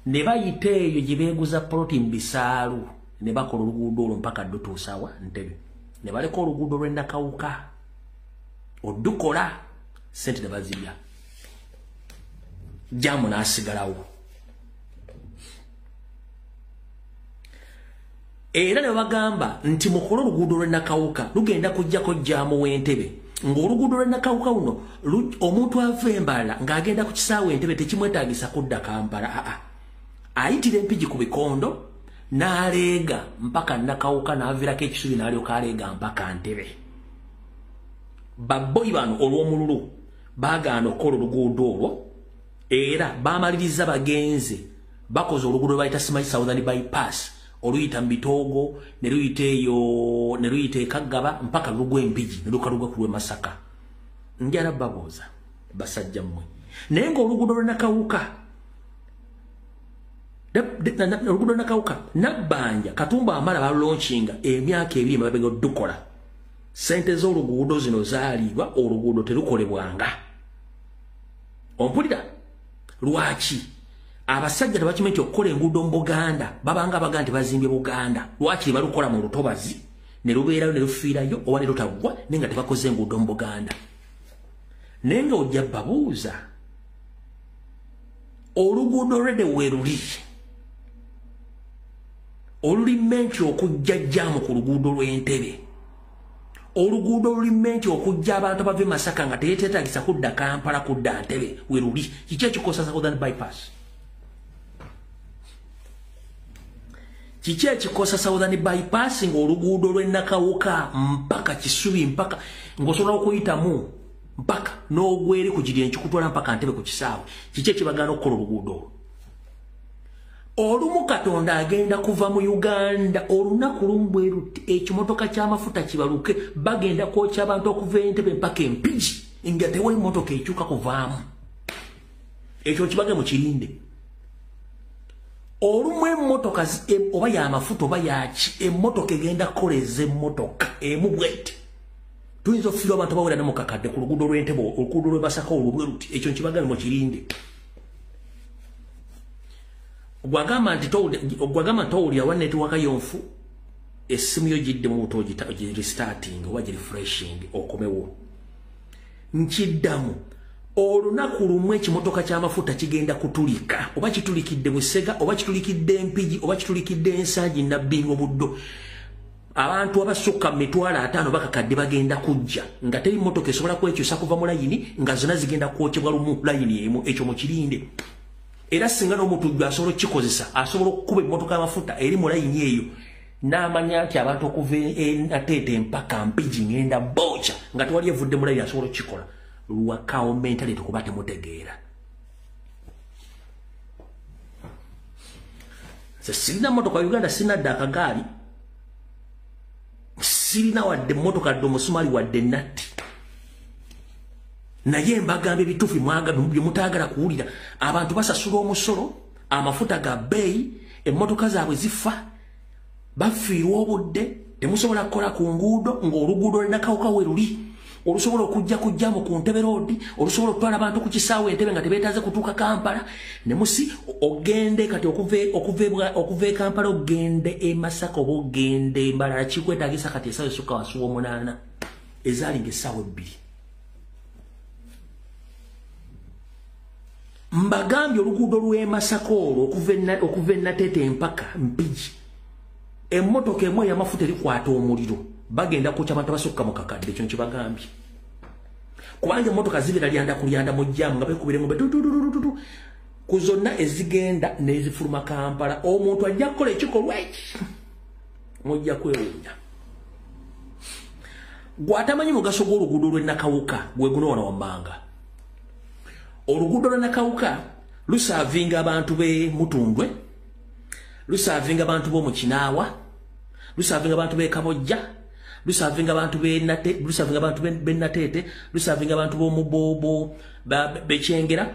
ne bayita eyo gye beeguza poloti mu bisaalu, ne bakola oluguudo olwo mpaka ddutuusawa Ntebe, ne baleka oluguudo lw'e Nakawuka odukola, sente ne bazirya, jamu n'asigalawo. Era ne bagamba nti mukole oluguudo lw'e Nakawuka lugenda kujjako jaamu w'Entebe, ng'oluguudo lw'e Nakawuka luno omuntu ava Embalala ng'agenda ku kisaawe Entebe tekimwetaagisa kudda Kampala, aa, ayitira Empigi ku bikondo n'aleega mpaka Nakawuka, n'aviirako ekisubi n'alyoka aleega mpaka Ntebe. Babboyi bano olw'omululu baagaana okukola oluguudo olwo, era baamaliriza bagenze bakoze oluguudo lwe bayita simanyi Southern Bypass oluyita mu Bitoogo ne luyita eyo ne luyita e Kaggaba mpaka lugwa Empigi ne lukalugwa ku lw'e Masaka. Njala babuuza basajja mmwe, naye ng'oluguudo lw'e Nakawuka, oluguudo lw'e Nakawuka Nabbanja Katumba Amala balonkinga emyaka 2 emabega oddukola, sente z'oluguudo zino zaaliibwa, oluguudo terukolebwanga. Ompulira? Lwaki abasajja tebakimanyi nti okukola enguudo mu Buganda babanga baga nti bazimbye Buganda? Lwaki balukola mu lutobazi ne lubeerayo ne lufiirayo oba ne lutaggwa, naye nga tebakoze enguudo mu Buganda? Naye nga ojja babuuza, oluguudo lwedde we luli oluli menti okujja jjaamu ku luguudo lw'Entebe, oluguudo oluli menti okujja abantu abava e Masaka nga teyeteetagisa kudda Kampala kudda Ntebe we luli, kiki ekikosa Southern Bypass? Kiki ekikosa Southern Bypass ng'oluguudo lw'e Nakawuka mpaka Kisubi mpaka ng'osobola okuyitamu mpaka n'ogweri ku giri enkikutwala mpaka Ntebe ku kisaawe? Kiki ekibagaana okukola oluguudo olwo? Olumu Katonda agenda kuva mu Uganda olunaku lumu bwe luti, ekimotoka ky'amafuta kibaluke, bagenda kwokya abantu okuva Entebe mpaka Empigi nga tewali mmotoka ekyuka kuvaamu. Ekyo kibage mukirinde. Olumu emmotoka oba y'amafuta oba yaki, emmotoka egenda kukoleza emmotoka emu bweti. Tuyinza okufiirwa abantu abawera ne mu kakadde ku luguudo lw'Entebe, oluguudo lw'e Masaka olwo bwe luti. Ekyo nkibagambe mukirinde. Gwagamba nti towulira wa netiwaka yonfu, essimu yo giddemu buto ogirestarting oba girefreshing okomewo. Nkiddamu, olunaku lumu ekimotoka ky'amafuta kigenda kutulika, oba kitulikidde Busega, oba kitulikidde Mpigi, oba kitulikidde Nsangi, Nabbingo, Buddo. Abantu abasukka 500,000 bakakadde bagenda kujja nga teri mmotoka esobola kwekyusa kuva mu layini, nga zonna zigenda kwokyebwa lumu layini emu. Ekyo mukirinde. Era singa n'omutujju asobola okukikozesa, asobola okukuba emmotoka y'amafuta eri mu layini eyo n'amanya nti abantu okuva Nateete mpaka Mpigi ngenda bookya nga tewali evudde mu layini, asobola okukikola. Lwakawo mentality kuba temutegeera. Nze sirina mmotoka Uganda, sirina dde akagaali, sirina wadde mmotoka dde omusumali wadde natti. Naye mbagamba ebituufu bye mutaagala kuwulira. Abantu basasula omusolo, amafuta ga bbeeyi, emmotoka zaabwe zifa, bafiirwa obudde, temusobola kukola ku nguudo ng'oluguudo lw'e we luli, olusobola okujja kujjamu ku Ntebe Road, olusobola okutwala abantu ku kisaawe Entebe nga tebeetaaze kutuuka Kampala. Ne musi ogende kati okuva e Kampala ogende e Masaka oba ogende e Mbarara, kikwetaagisa kati essaawa esukka wansi w'omunaana, ezaalinga essaawa 2. Mbagambye oluguudo lw'e Masaka olwo okuva e Nateete mpaka Mpigi, emmotoka emu ey'amafuta erikwata omuliro, bagenda kwokya abantu abasukka mu kakadde. Ekyo nkibagambye, kubanga emmotoka zibeera lyanda ku lyanda mu jjaamu nga beekubira engombe tutututututu ku zonna ezigenda n'ezifuluma Kampala. Omuntu ajja kukola ekikolwa eki, mujja kwewuunya. Gw'atamanyi mugaso gw'oluguudo lw'e Nakawuka gwe guno wano wammanga. Oluguudo lw'e Nakawuka lusaavinga abantu b'e Mutundwe, lusaavinga abantu b'omu Kinaawa, lusaavinga abantu b'e Kabojja, lusaavinga abantu b'e Nateete, lusaavinga abantu b'omu b'e Kyengera,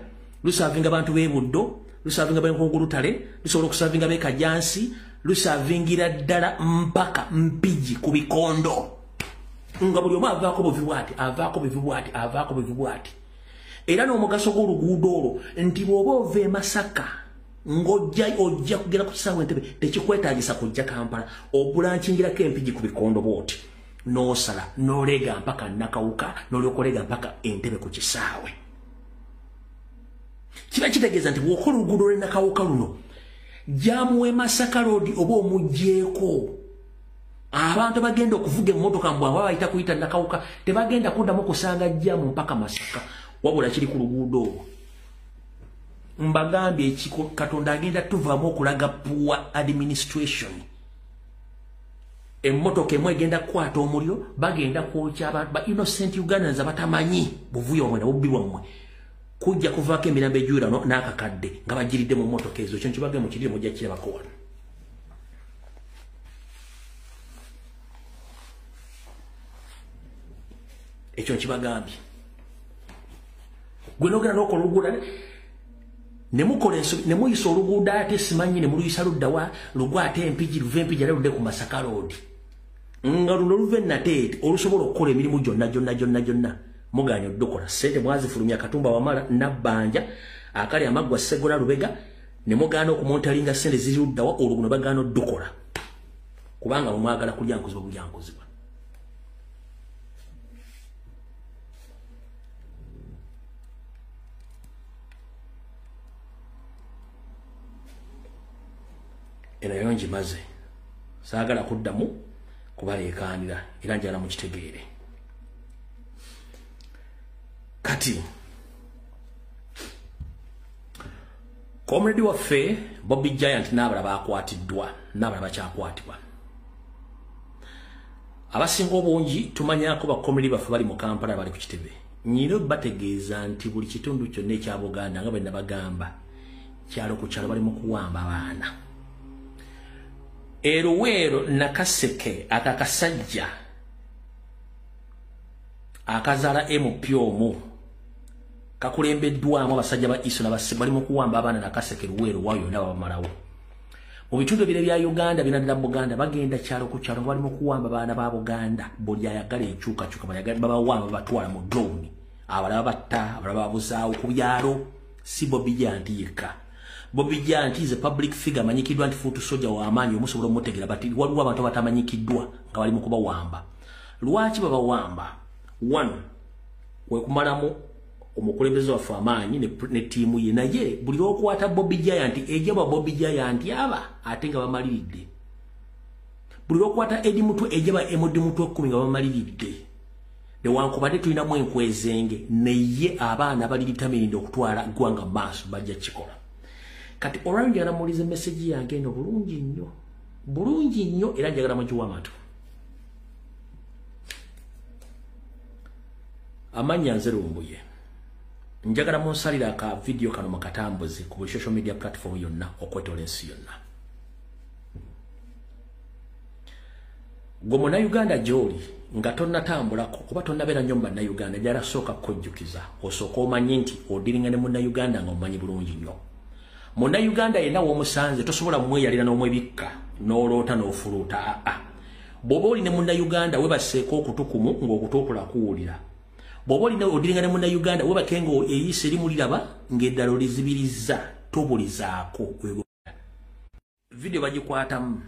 lusaavinga abantu b'e Buddo, lusaavinga b'e Nkungu-Lutale, lusobola okusaavinga b'e Kajansi, lusaavingira ddala mpaka Mpigi ku bikondo. Nga buli omu avaako buvi bw'ati, avaako buvi bw'ati, avaako buvi bw'ati. Era n'omugaso gw'oluguudo olwo nti bw'oba ova e Masaka ng'ojja ojja kugenda ku kisaawe Entebe, tekikwetaagisa kujja Kampala, obulankingirako Empigi ku bikondo bw'oti, n'osala n'oleega mpaka Nakawuka, n'olyoka oleega mpaka Entebe ku kisaawe. Kiba kitegeeza nti bw'okola oluguudo lw'e Nakawuka luno, jjaamu w'e Masaka Road oba omuggyeeko, abantu bagenda okuvuga emmotoka mbwabwe bayita kuyita Nakawuka tebagenda kuddamu kusanga jjaamu mpaka Masaka, wabula kiri ku luguudo olwo. Mbagambye ekiko Katonda agenda tuvaamu okulaga poor administration. Emmotoka emu egenda kukwata omuliro, bagenda kwokya abantu ba innocent Ugandans abatamanyi buvuyo bwammwe na bubbi bwammwe, kujja kuvaako emirambo ejjula n'akakadde nga bagiridde mu mmotoka ezo. Ekyo nkibagambe mukirire, mujja kirabako wano. Ekyo nkibagambye. Gwe n'ogenda n'okola oluguudo ne mukola ensobi ne muyisa oluguudo ate simanyi ne muluyisa ludda wa, lugwa ate Empigi, luva Empigi ate ludde ku Masaka Road, nga luno luva e Nateete olusobola okukola emirimu gyonna gyonna gyonna gyonna, mugaanye oddukola. Ssente mwazifulumya Katumba Wamala Nabbanja akali amaggwa Sseggona Lubega, ne mugaana okumontalinga ssente ziri luddawa, oluguno bagaana oddukola kubanga mwe mwagala kulya nkuzibwa bulya nkuzibwa. Eno yo ngimaze, saagala kuddamu kubaleekaanira, era njagala mukitegeere. Kati comrade waffe Bobby Giant n'abalala bakwatiddwa, n'abalala bakyakwatibwa. Abasinga obungi tumanyako ba comrade baffe bali mu Kampala, bali ku kitebe. Nyina bategeeza nti buli kitundu kyonna ekya Buganda, nga bwe nabagamba, kyalo ku kyalo bali mu kuwamba abaana. Eruweero Nakaseke, akakasajja akazaala MP omu, kakulembeddwamu abasajja ba ISO nabase bali mu kuwamba abaana. Nakaseke, Luweero, waayo yonna babamalawo. Mu bitundu ebire bya Uganda binaddala Buganda bagenda kyalo ku kyalo nga bali mu kuwamba baana ba Buganda. Buli ayagala enkyukakyuka babawamba babatwala mu drone, abalala batta, abalala babuzaawo ku byalo. Si Bobi Giant yekka. Bobi Giant is a public figure amanyikiddwa nti foot soldier wa amaanyi, omusobola omutegeera, but waliwo abantu abatamanyikiddwa nga bali mu kubawamba. Lwaki babawamba? One, kwe kumalamu omukulembeze waffe amaanyi ne ttiimu ye. Naye buli lw'okwata Bobi Giant, ejja ba Bobi Giant aba ate nga bamaliridde. Buli lw'okwata Eddie Mutwe, ejja ba Eddie Mutwe 10 nga bamaliridde. Newankubadde tulinamu enkwezenge, naye abaana bali determined okutwala ggwanga mu maaso bajja kukikola. Kati olwaleero njagala muwulize message yange eno bulungi nnyo, bulungi nnyo, era njagala mugiwe amatu. Amannya nze Lumbuye. Njagala munsalire aka video kano mukatambuze ku buli social media platform yonna okwetoola ensi yonna. Gwe munnayuganda gy'oli nga tonnatambulako oba tonnabeera nnyo mu bannayuganda, njagala sooka kukujjukiza osooke omanye nti odiringa ne munnayuganda nga omumanyi bulungi nnyo. Munnayuganda yenna w'omusanze tosobola mweyalira n'omwebikka n'oloota n'ofuluuta. Aa, bw'oba oli ne munnayuganda weebaseeko okutukumu ng'okutu okula kuwulira. Bw'oba olina odiringa ne munnayuganda weebake nga eriiso erimu liraba ng'eddala olizibirizza, tobulizaako. Vidiyo bagikwatamu,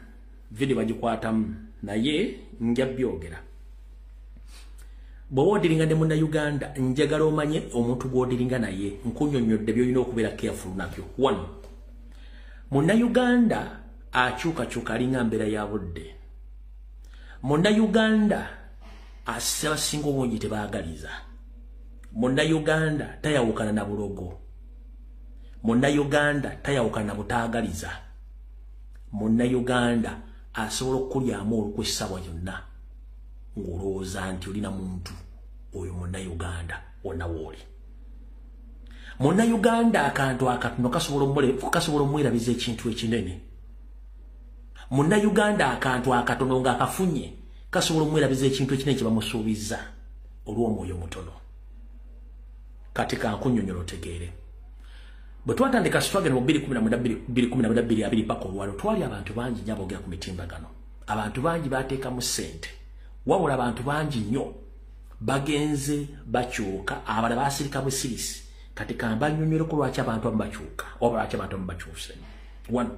vidiyo bagikwatamu, naye nja byogera. Bw'oba odiringa ne munnayuganda njagala omanye omuntu gw'odiringa naye, nkunnyonnyodde by'olina okubeera careful nabyo. One, munnayuganda akyukakyuka alinga mbeera ya budde. Munnayuganda abasinga obungi tebaagaliza. Munnayuganda tayawukana na bulogo. Munnayuganda tayawukana na butaagaliza. Munnayuganda asobola okukulyamu olukwe essaawa yonna ng'olowooza nti olina muntu. Oyo munnayuganda wonna w'oli. Munnayuganda akantu akatono kasobola omwerabiza ekintu ekinene. Munnayuganda akantu akatono ng'akafunye kasobola omwerabiza ekintu ekinene kye bamusuubizza olw'omwoyo mutono. Kati kankunnyonnyola otegeere. Bwe twatandika struggle mu 2019 2022 paka olwalo, twali abantu bangi nnyo aboogera ku mitimbagano. Abantu bangi baateekamu ssente. Wabula abantu bangi nnyo bagenze bakyuka, abalala baasirika busirisi. Kati kambannyonnyoleko lwaki abantu abamu bakyuka oba lwaki abantu abamu bakyuse. One,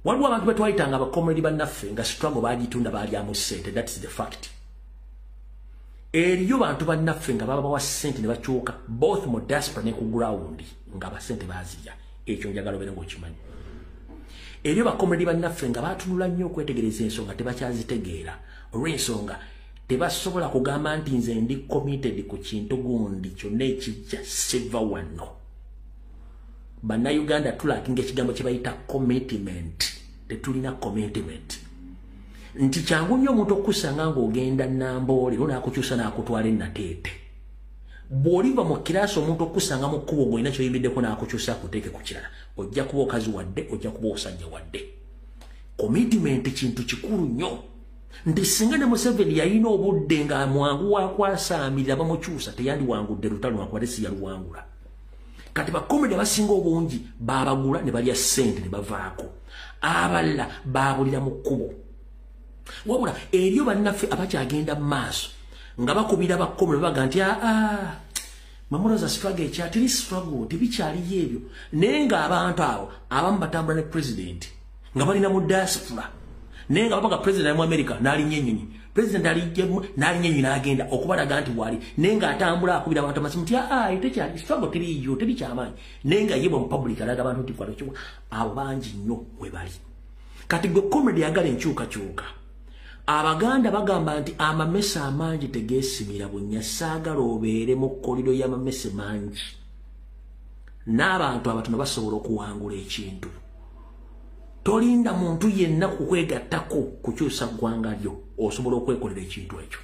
waliwo abantu be twayitanga abakomedi bannaffe nga struggle baagitunda baalyamu ssente. That is the fact. Eriyo bantu bannaffe nga babawa ssente ne bakyuka both mu diaspora ne ku ground nga abasente baazirya. Ekyo njagala obeere ng'okimanyi. Eriyo bakomedi bannaffe nga baatunula nnyo okwetegereza ensonga tebakyazitegeera, olw'ensonga tebasobola kugamba nti nze ndi committed ku kintu gundi kyonna ekijja siva wano. Bannayuganda tulakinga ekigambo kye bayita commitment. Tetulina commitment. Nti kyangu nnyo omuntu okukusanga ng'ogenda Namboole n'akukyusa n'akutwala e Nateete. Bw'oliva mu kiraasi omuntu okukusanga mu kkubo ng'olina ky'oyimiddeko n'akukyusa akuteeke ku kirala, ojja kuba okazi wadde, ojja kuba osajja wadde. Commitment kintu kikulu nnyo. Nti singa ne Museveni yalina obudde nga mwangu wakwasaamirira bamukyusa, teyandiwangudde lutalo lwankubadde si yaluwangula. Kati bakomedi abasinga obungi baabagula ne balya ssente ne bavaako. Abalala baabulira mu kkubo. Wabula eriyo bannaffe abakyagenda mu maaso nga bakubira bakomedi babaga nti aa, mamuloza struggle ekya teri struggle, tebikyaliyo ebyo. Naye ng'abantu abo abamu batambula ne president nga balina mu diaspora, naye nga babaga president ali mu America n'alinnya ennyonyi, president n'alinnya ennyonyi n'agenda okubalaga nti wali, naye ng'atambula akubira abantu amasimu nti aa, tekyali struggle, teriiyo, teri kyamaanyi. Naye nga ye mu public alaga abantu nti kwalo kiwa. Abo bangi nnyo we bali. Kati gwe comedy ayagala enkyukakyuka, Abaganda bagamba nti amamese amangi tegeesimira bunnya. Saagala obeere mu kkolero y'amamese mangi. N'abantu abatono basobola okuwangula ekintu. Tolinda muntu yenna kukwegattako kukyusa ggwanga lyo, osobola okwekolera ekintu ekyo.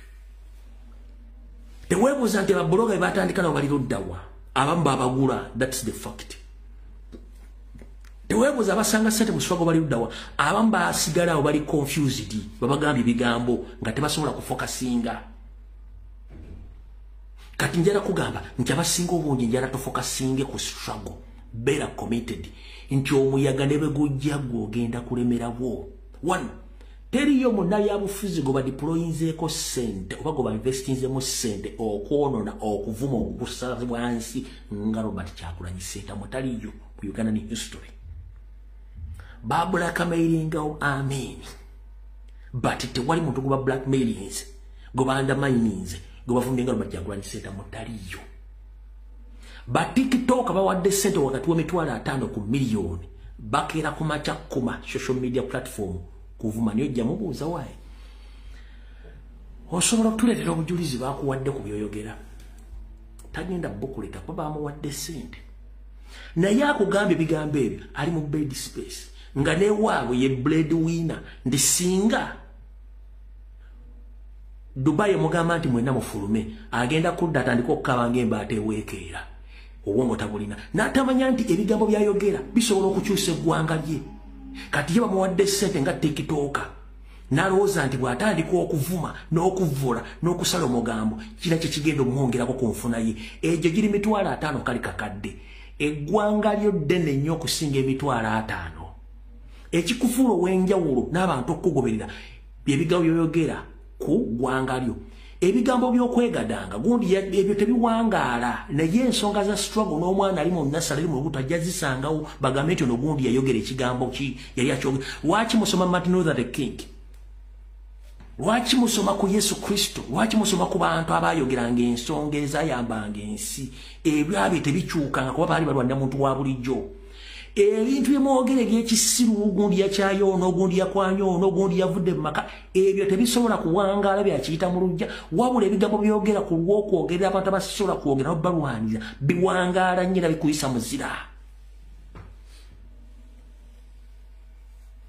Teweebuuza nti ababuloga be batandika nabo bali ludda wa, abamu babagula. That's the fact. Teweebuuza abasanga ssente mu struggle bali ludda wa, abamu basigala awo bali confused, babagambye ebigambo nga tebasobola kufokasinga. Kati njala kugamba nti abasinga obungi njala tofokasinge ku struggle, beera committed. nti omuyaga ne begujja gwogenda kulemerawo. One, teriyo munnabyabufuzi gwe badeployinzeeko ssente oba gwe bainvestinzemu ssente okwonona okuvuma okukussa wansi nga Robert Kyagulanyi Ssentamu, taliyo mu Uganda ni history. Bablackmailingawo Amin, but tewali muntu gwe bablackmailinze, gwe baundermininze, gwe bavumye nga Robert Kyagulanyi Ssentamu, taliyo. Ba TikTok bawadde ssente wakati w'emitwalo 5 ku miliyoni, bakeera ku makya kuma social media platform kuvuma. Niyo ojja mubuuza waayi osobola okutuleetera obujulizi bakuwadde ku byoyogera, tagenda bukuleta kuba bamuwadde ssente. Naye akugambye ebigambo ebyo ali mu bed space nga newaabwe ye bread winner, nti singa Dubai mugamba nti mwenna mufulume, agenda kudda atandika okukaaba ng'embaata eweekeera, obwongo tabulina, n'atamanya nti ebigambo by'ayogera bisobola okukyusa eggwanga lye. Kati ye bamuwadde ssente nga TikTok, n'alowooza nti bw'atandika okuvuma n'okuvvula n'okusala omugambo kira kye kigenda omwongerako ku nfuna ye. Egyo giri 50,000 kali kakadde. Eggwanga lyo ddene nnyo okusinga 50,000. Ekikufuula ow'enjawulo n'abantu okukugoberera bye bigambo by'oyogera ku ggwanga lyo. Ebigambo by'okwegadanga gundi ebyo tebiwangaala, naye ensonga za struggle n'omwana ali mu nursery ali mu lubuto ajja zisangawo bagambe nti ono gundi yayogera ekigambo ki yali akyogera. Lwaki musoma Martin Luther the King? Lwaki musoma ku Yesu Kristo? Lwaki musoma ku bantu abayogeranga ensonga ezayambanga ensi? Ebyabye tebikyukanga kuba baali balwanira muntu wa bulijjo. Ebintu byemwogera ebyekisiru, gundi yakyayo ono, gundi yakwanya ono, gundi yavudde mu maka, ebyo tebisobola kuwangaala byakiyita mu luggya. Wabula ebigambo byogera ku lw'okwogerera abantu abasobola kwogera nobalwanira biwangaala nnyo era bikuyisa muzira.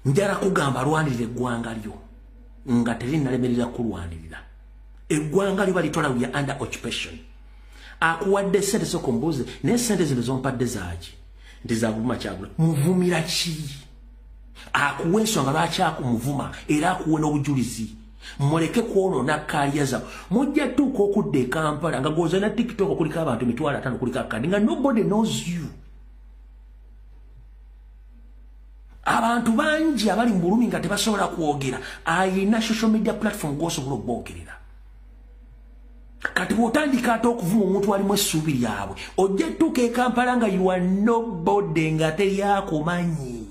Njala kugamba lwanirira eggwanga lyo nga terinalemerera kulwanirira. Eggwanga lyo balitwala we are under occupation. Akuwadde ssente sooka ombuuze, naye ssente zino zompadde zaaki? Nti zakuvuma Kyagulanyi. Muvumira ki? Akuwa ensonga lwaki akumuvuma era akuwe n'obujulizi. Muleke kwonoona career zammwe. Mujja tuuka okudda e Kampala nga gwoza na TikTok kuliko abantu 50,000 kuliko akadde nga nobody knows you. Abantu bangi abali mu bulumi nga tebasobola kwogera, ayina social media platform gw'osobola okuboogerera. Kati bw'otandika ate okuvuma omuntu alimu essuubi lyabwe, ojja tuuka e Kampala nga you are nobody, nga teryakumanyi.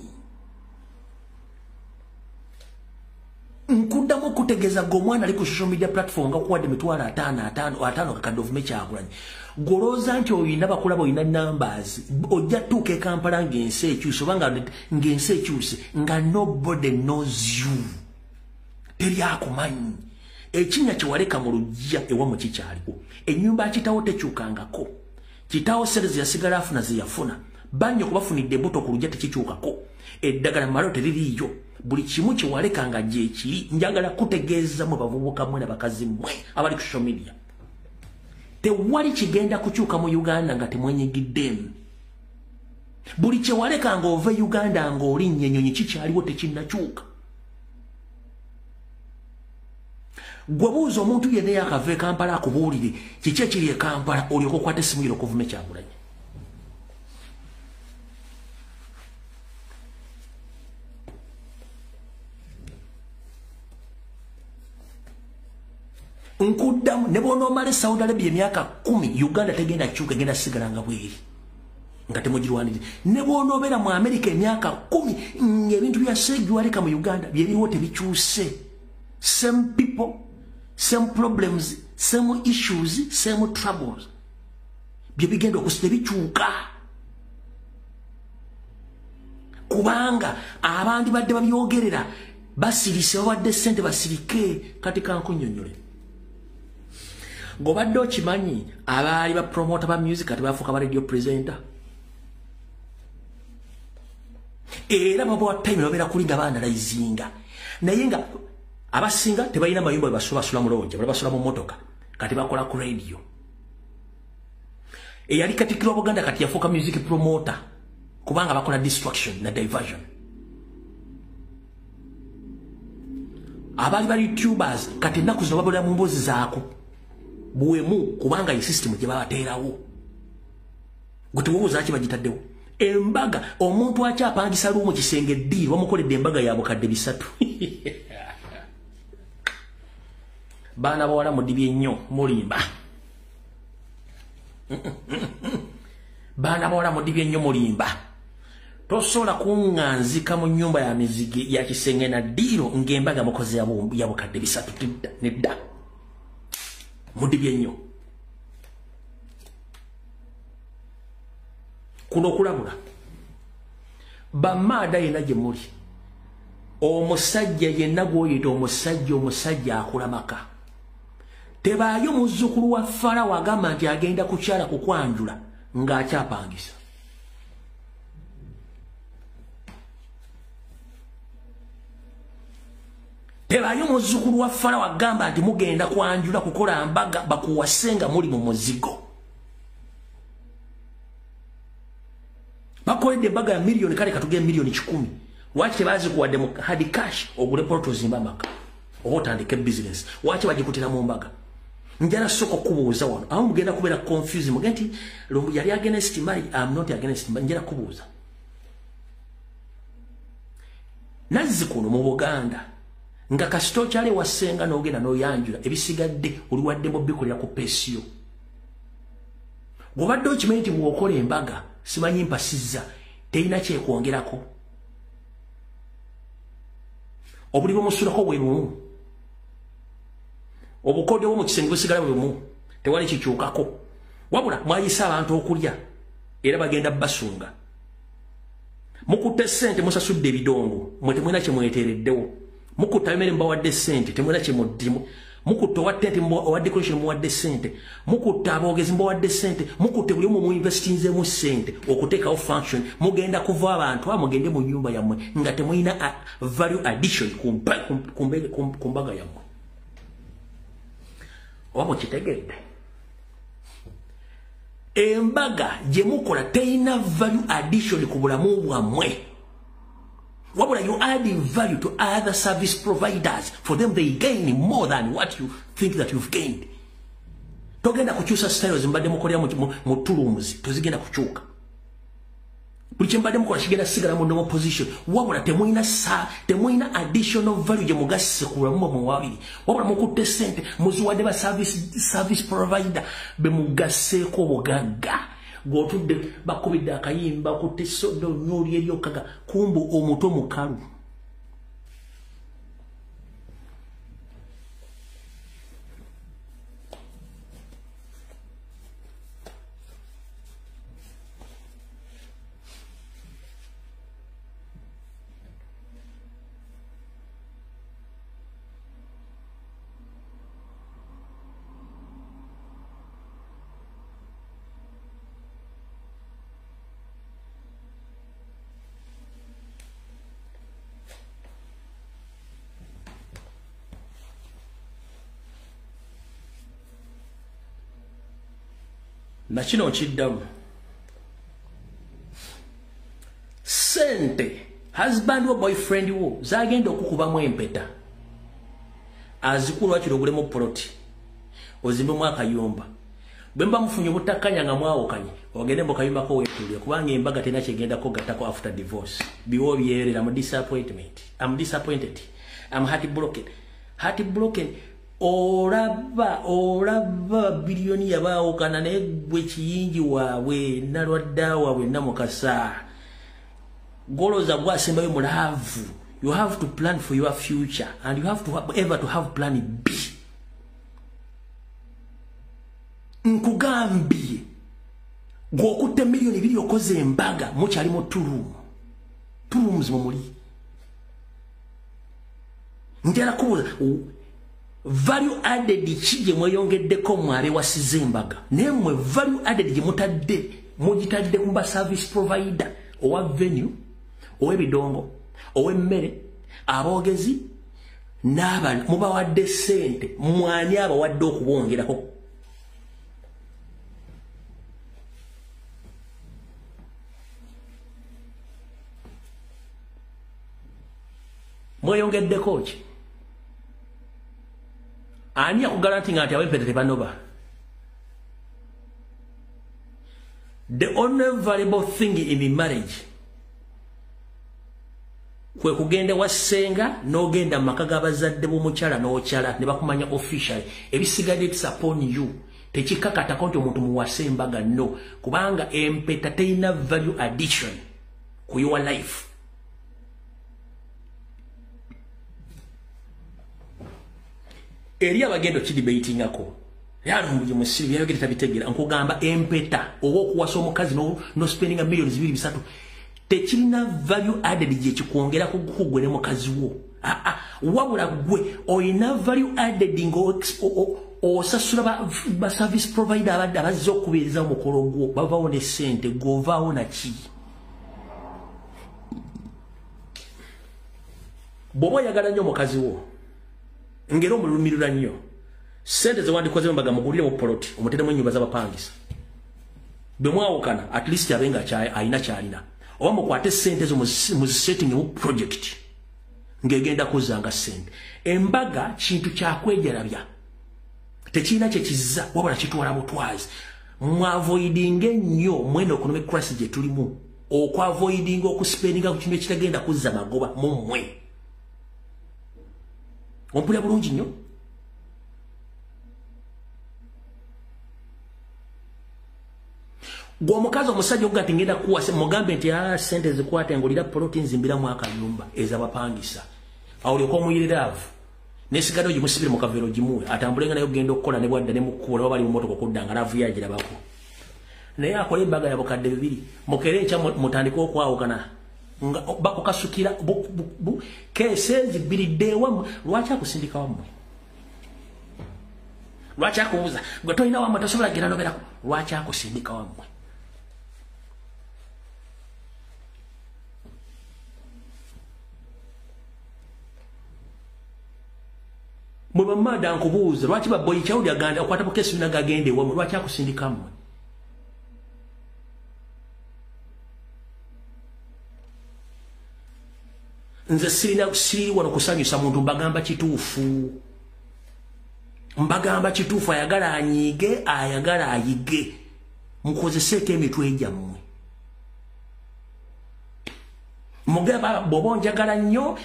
Nkuddamu okutegeeza gwe omwana ali ku social media platform nga kuwadde 50,000 50 kakadde ovume Kyagulanyi, gw'olowooza nti oyina bakulaba oyina numbers, ojja tuuka e Kampala ng'ensi ekyuse oba ng'ensi ekyuse nga nobody knows you, teryakumanyi. Ekinnya kye waleka mu luggya ewammwe kikyaliwo. Ennyumba kitawo tekyukangako. Kitawo ssente ze yasigala afuna ze yafuna. Bannyoko bafunidde embuto ku luggya tekikyukako. Eddagala mu malwaliro teririiyo. Buli kimu kye waleka nga gye kiri. Njagala kutegeeza mwe bavubuka mmwe n'abakazi mmwe abali ku social media. Tewali kigenda kukyuka mu Uganda nga temwenyigiddemu. Buli kye waleka ng'ova e Uganda ng'olinnya ennyonyi kikyaliwo tekinnakyuka. Gwe buuza omuntu yenna eyakava e Kampala akubuulire kiki ekiri e Kampala, olyoke okwate essimu yo okuvuma Kyagulanyi. Nkuddamu, ne bw'onoomala e Saudi Arabia emyaka 10, Uganda tegenda kukyuka, egenda sigala nga bweri nga temugirwanirira. Ne bw'onoobeera mu Amerika emyaka 10, ng'ebintu bya segiwaleka mu Uganda byebiriwo tebikyuse. Same people, same problems, same issues, same troubles. Bye bigenda okusi tebikyuka. Kubanga abandi badde babyogerera basirise, babadde ssente basirike. Kati kankunnyonnyole. Ng'obadde okimanyi abaali ba promoter ba music kati bafuuka ba radio presenter. Era babawa time babeera kuli nga baanalizinga. Naye nga abasinga tebalina mayumba we basula mu lodge, basula mu mmotoka, kati bakola ku radio. Eyali Katikkiro wa Buganda kati yafuuka music promoter kubanga bakola distraction na diversion. Abaali ba YouTubers kati ennaku zino babolera mu mboozi zaako buwemu kubanga ye system gye babateerawo. Gwe teweebuuza lwaki bagitaddewo. Embaga omuntu akyapangisa lumu kisenge ddi bamukoledde embaga ya bukadde 3. Baana bawala mudibye nnyo mulimba. Baana bawala mudibye nnyo mulimba. Tosobola kuŋŋanzika mu nnyumba ya mizigi ya kisenge na ddiiro ng'embaga mukoze ya bukadde 3 nedda. Mudibye nnyo. Kuno okulabula bamaada yenna gye muli, omusajja yenna gw'oyita omusajja, omusajja akula maka. Tebaayo muzzukulu wa Farawo agamba nti agenda kukyala kukwanjula ng'akyapangisa. Tebaayo muzzukulu wa Farawo agamba nti mugenda kwanjula kukola mbaga bakuwase nga muli mu muzigo. Bakoledde embaga ya miliyoni, kale katuge miliyoni 100. Lwaki tebazikuwadde mu hard cash ogule poloti ozimbe amaka oba otandike business? Lwaki bagikutira mu mbaga? Njala sooka okubuuza wano, awo mugenda kubeera confused, mugende nti yali against marriage. I'm not against marriage. Njala kubuuza nazzi kuno mu Buganda nga kasita okyali wasenga n'ogenda n'oyanjula, ebisigadde oliwadde mu bikolera ku peesiyo. Bw'obadde okimanyi nti bw'okola embaga simanyi mpasizza terina kyekwongerako, obuli bumusulako bwe bumu, obukodde bwo mu kisenge busigala bwe bumu, tewali kikyukako. Wabula mwayise abantu okulya era bagenda basunga. Mukutte ssente musasudde ebidongo, mwe temulina kye mweteereddewo. Mukutte ab'emmere mubawadde ssente, temulina kye muddimu. Mukutte owa tenti owa decoration muwadde ssente, mukutte aboogezi mubawadde ssente, mukutte buli omu muinvestinzeemu ssente okuteekawo function. Mugenda kuva abantu abo mugende mu nnyumba yammwe nga temulina value addition ku mbaga yammwe. Oba mukitegedde? Embaga gye mukola terina value addition ku bulamu bwammwe. Wabula you adding value to other service providers. For them they gain more than what you think that you've gained. Togenda kukyusa styles mbadde mukolera mu tulumuzi, tozigenda kukyuka. Buli kye mbadde mukola kigenda sigala mu normal position. Wabula temulina additional value gye mugasse ku bulamu bwammwe wabiri. Wabula mukutte ssente muziwadde ba service provider be mugasseeko obugagga. Gw'otudde bakubidde akayimba okutte soda onywa eri okaga kumbu omutwe mukalu. Na kino nkiddamu. Ssente husband wo boyfriend wo zagenda okukubamu empeta azikulu wakiri ogulemu poloti ozimbemu akayumba. Bwe mba mufunye obutakkanya nga mwawukanye, ogende mu kayumbako weetuulire, kubanga embaga terina kyegendako gattako after divorce. Biwo byerera mu disappointment. I'm disappointed. I'm heartbroken. Heartbroken. Olaba biliyoni yabaawukana naye gwe kiyingi waabwe nalwadda waabwe namukasa. Goloza gwasembayo mu love. You have to plan for your future and you have to have, ever to have plan B. Nkugambye gw'okutte miliyoni 2 okoze embaga mukyali mu two rooms mumuli. Njala kubuuza value added ki gye mweyongeddeko mmwe abewasiza embaga, naye mmwe value added gye mutadde mugitadde ku ba service provider owa venue, ow'ebidongo, ow'emmere, aboogezi n'abalala. Mubawadde ssente, mwani abawadde okubongerako? Mweyongeddeko ki? Ani akugarantinga nti ab'empeta tebanoba? The only valuable thing in marriage kwe kugenda wasenga n'ogenda mu maka g'abazadde b'omukyala n'okyala ne bakumanya officially. Ebisigadde it's upon you. Tekikakatako nti omuntu muwase embaga, no, kubanga empeta terina value addition ku your life. Eri abagenda okidebatingako yalumbuye musiru byayogera tabitegeera. Nkugamba empeta oba okuwasa omukazi no spending millions 2-3 tekirina value added gye kikwongera ku gwe ne mukazi wo. Wabula gwe oyina value added ng'osasula ba service provider abadde abazze okubeereza omukolo gwo, bavaawo ne ssente, gw'ovaawo naki. Bw'oba oyagala nnyo omukazi wo ng'era omulumirira nnyo, ssente ze wandikoze embaga mugulire mu poloti omuteremu ennyumba z'abapangisa. Bwe mwawukana at least abe nga alina ky'alina, oba mukwate ssente ezo muzisetting mu project ng'egenda kuzzanga ssente. Embaga kintu kyakwejalabya, tekirina kye kizza wabula kitwala butwazi. Mwavoidinge nnyo mwene economic crisis gye tulimu, okwavoidinga okuspendinga ku kintu ekitagenda kuzza magoba mu mmwe. Ompulira bulungi nnyo? Gwe omukazi omusajja okuga nti ngenda kuwasa, mugambe nti ssente zikwate ngulira poloti nzimbiramu akayumba ez'abapangisa, awo olyoke omuyirira avu nesigadde ogimusibire mu kaveera ogimuwe atambulenga naye okugenda okukola ne bwadda ne mukkuula oba bali mu mmotoka okudda nga laavu ye agirabako. Naye akole embaga ya bukadde 2 mukere enkya mutandike okwawukana nga bakukasukira keesi zibbiridde ewammwe. Lwaki akusindika wammwe? Lwaki akubuuza gwe tolina wammwe tosobola genda noberako? Lwaki akusindika wammwe? Mwe bamada nkubuuza lwaki baboyi Chawudi aganda okwata bukesi bina gagende ewammwe? Lwaki akusindika mmwe? Nze siri wano kusanyusa muntu, mbagamba kituufu. Mbagamba kituufu, ayagala anyiige, ayagala ayige. Mukozeseeko emitwe gyammwe. Mugamba bw'oba onjagala nnyo,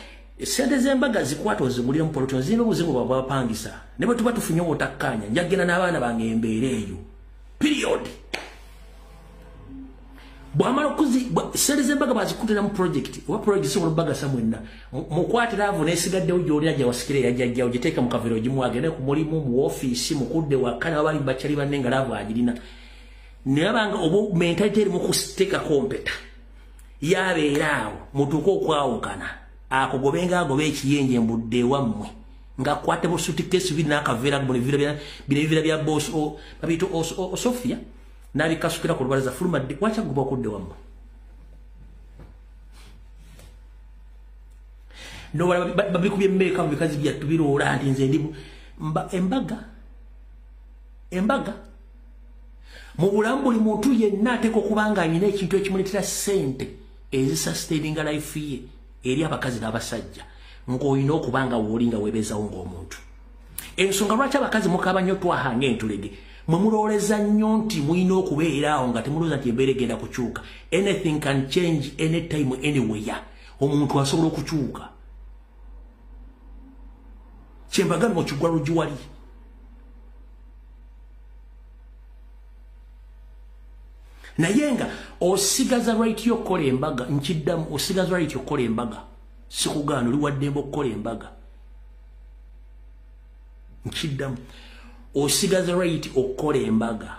ssente z'embaga zikwata ozigulire mu poloti, ozimbe obuzibu bwabwe bw'abapangisa. Ne bwe tuba tufunye obutakkaanya, njagenda n'abaana bange embeera eyo. Period. Bw'amala ssente z'embaga bazikutira mu project, oba project sobola obbagasa mwenna. Mukwatira avo n'esigaddewo gy'olina gye wasikira eyajjajja, ogiteeke mu kaveera ogimuwe agende ku mulimu, mu woofiisi, mukudde waka, ne baba bakyali banne nga laavu agirina. Naye abanga oba mentality erimu kuteekako mpeta, yabeera awo mutuuke okwawukana, akugobenga agoba ekiyenje mbudde ewammwe ng'akwate busutikesi biri n'akaveera bino ebiveera bya boss babiyita Sofia n'abikasukira ku lubalaza fuluma ddi. Lwaki agoba okudda ewammwe? Nobala babikubye mmeeka mu bikazi byattu biroola nti nze ndi embaga. Embaga mu bulamu buli muntu yenna ateekwa okuba nga alina ekintu ekimuleetera ssente ezisustaininga life ye eri abakazi n'abasajja, ng'olina okuba nga wooli nga weebeezawo ng'omuntu. Ensonga lwaki abakazi mukaaba nnyo twahanga entulege, mwe mulowooleza nnyo nti mulina okubeera awo nga temulowooza nti embeera egenda kukyuka. Anything can change anytime anywhere. Omuntu asobola okukyuka. Kyembagamba okigwa lugiwali. Naye nga osigaza right y'okukola embaga, nkiddamu, osigaza right y'okukola embaga. Sikugaana, oli waddembe okukola embaga. Nkiddamu, osigaza right okukola embaga.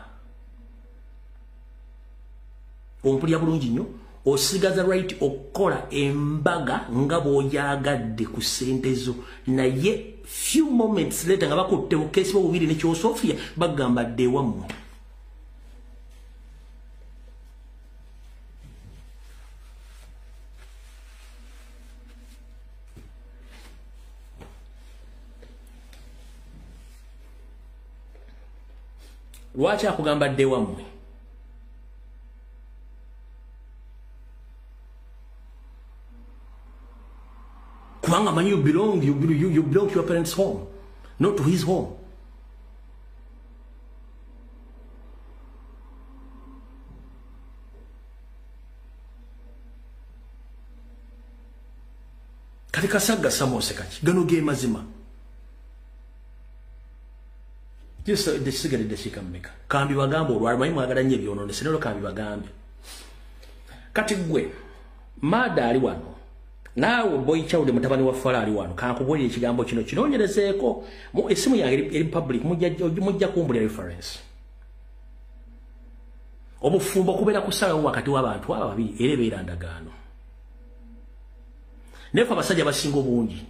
Ompulira bulungi nnyo? Osigaza right okukola embaga nga bw'oyagadde ku ssente zo, naye few moments later nga bakutte bukesi bubiri ne Kyosofia bagamba dde ewammwe. Lwaki akugamba dde wammwe? Kubanga manyi you belong to your parents' home, not to his home. Tekasagga samose kaki. Gano ge mazima. Kisigadde dakika mmeka? Kambi bagambe olwalmanyi mwagala nnyo ebyonoonese nero kambi bagambe. Kati ggwe maada ali wano naawe boy child mutabani wa Fala ali wano, kankubuulire ekigambo kino kinoonyerezeeko. Essimu yange eri public, mujja kumbulira reference. Obufumbo kubeera kusalawo wakati w'abantu aba babiri, era ebeera ndagaano. Naye ffe abasajja abasinga obungi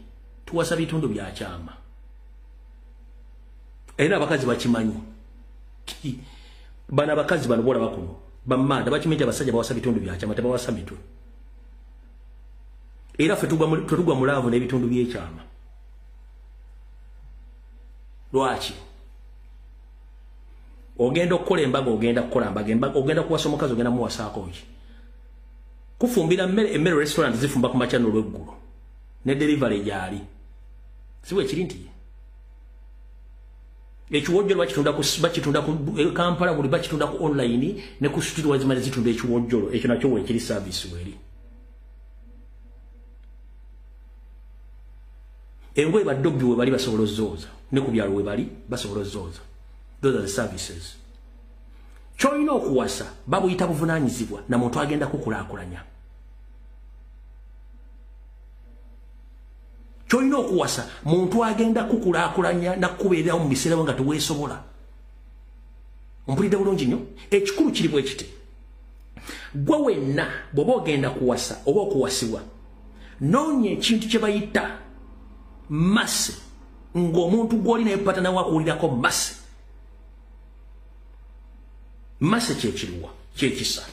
tuwasa bitundu bya kyama, era abakazi bakimanyi. Bano abakazi bano bolaba kuno bamanda bakimanyi nti abasajja bawasa bitundu bya kyama, tebawasa mitwe. Era ffe tetugwa mu laavu n'ebitundu by'ekyama. Lwaki? Ogenda okukola embaga, ogenda kukola mbaga, ogenda kuwasa omukazi, ogenda muwasaako ki? Kufumbira mmere, emmere restaurant zifumba ku makya n'olweggulo, ne delivery gyali. Si bwe kiri nti ekiwojjolo bakitunda ku Kampala, buli bakitunda ku online ne ku street wazimale zitunda ekiwojjolo ekyo nakyo weekiri service weri. Engoye badobbi we bali basobola ozooza, ne ku byalo we bali basobola ozooza. Those are the services. Ky'olina okuwasa babuyita buvunaanyizibwa na muntu agenda kukulaakulanya. Ky'olina okuwasa muntu agenda kukulaakulanya nakubeererawo mu biseera nga teweesobola. Ompulidde bulungi nnyo? Ekikulu kiri bwe kiti. Ggwe wenna bw'oba ogenda kuwasa oba okuwasibwa, noonya ekintu kye bayita mercy, ng'omuntu gw'oli naye partner wo akuwulirako mercy. Mercy kyekiruwa, kyekisa.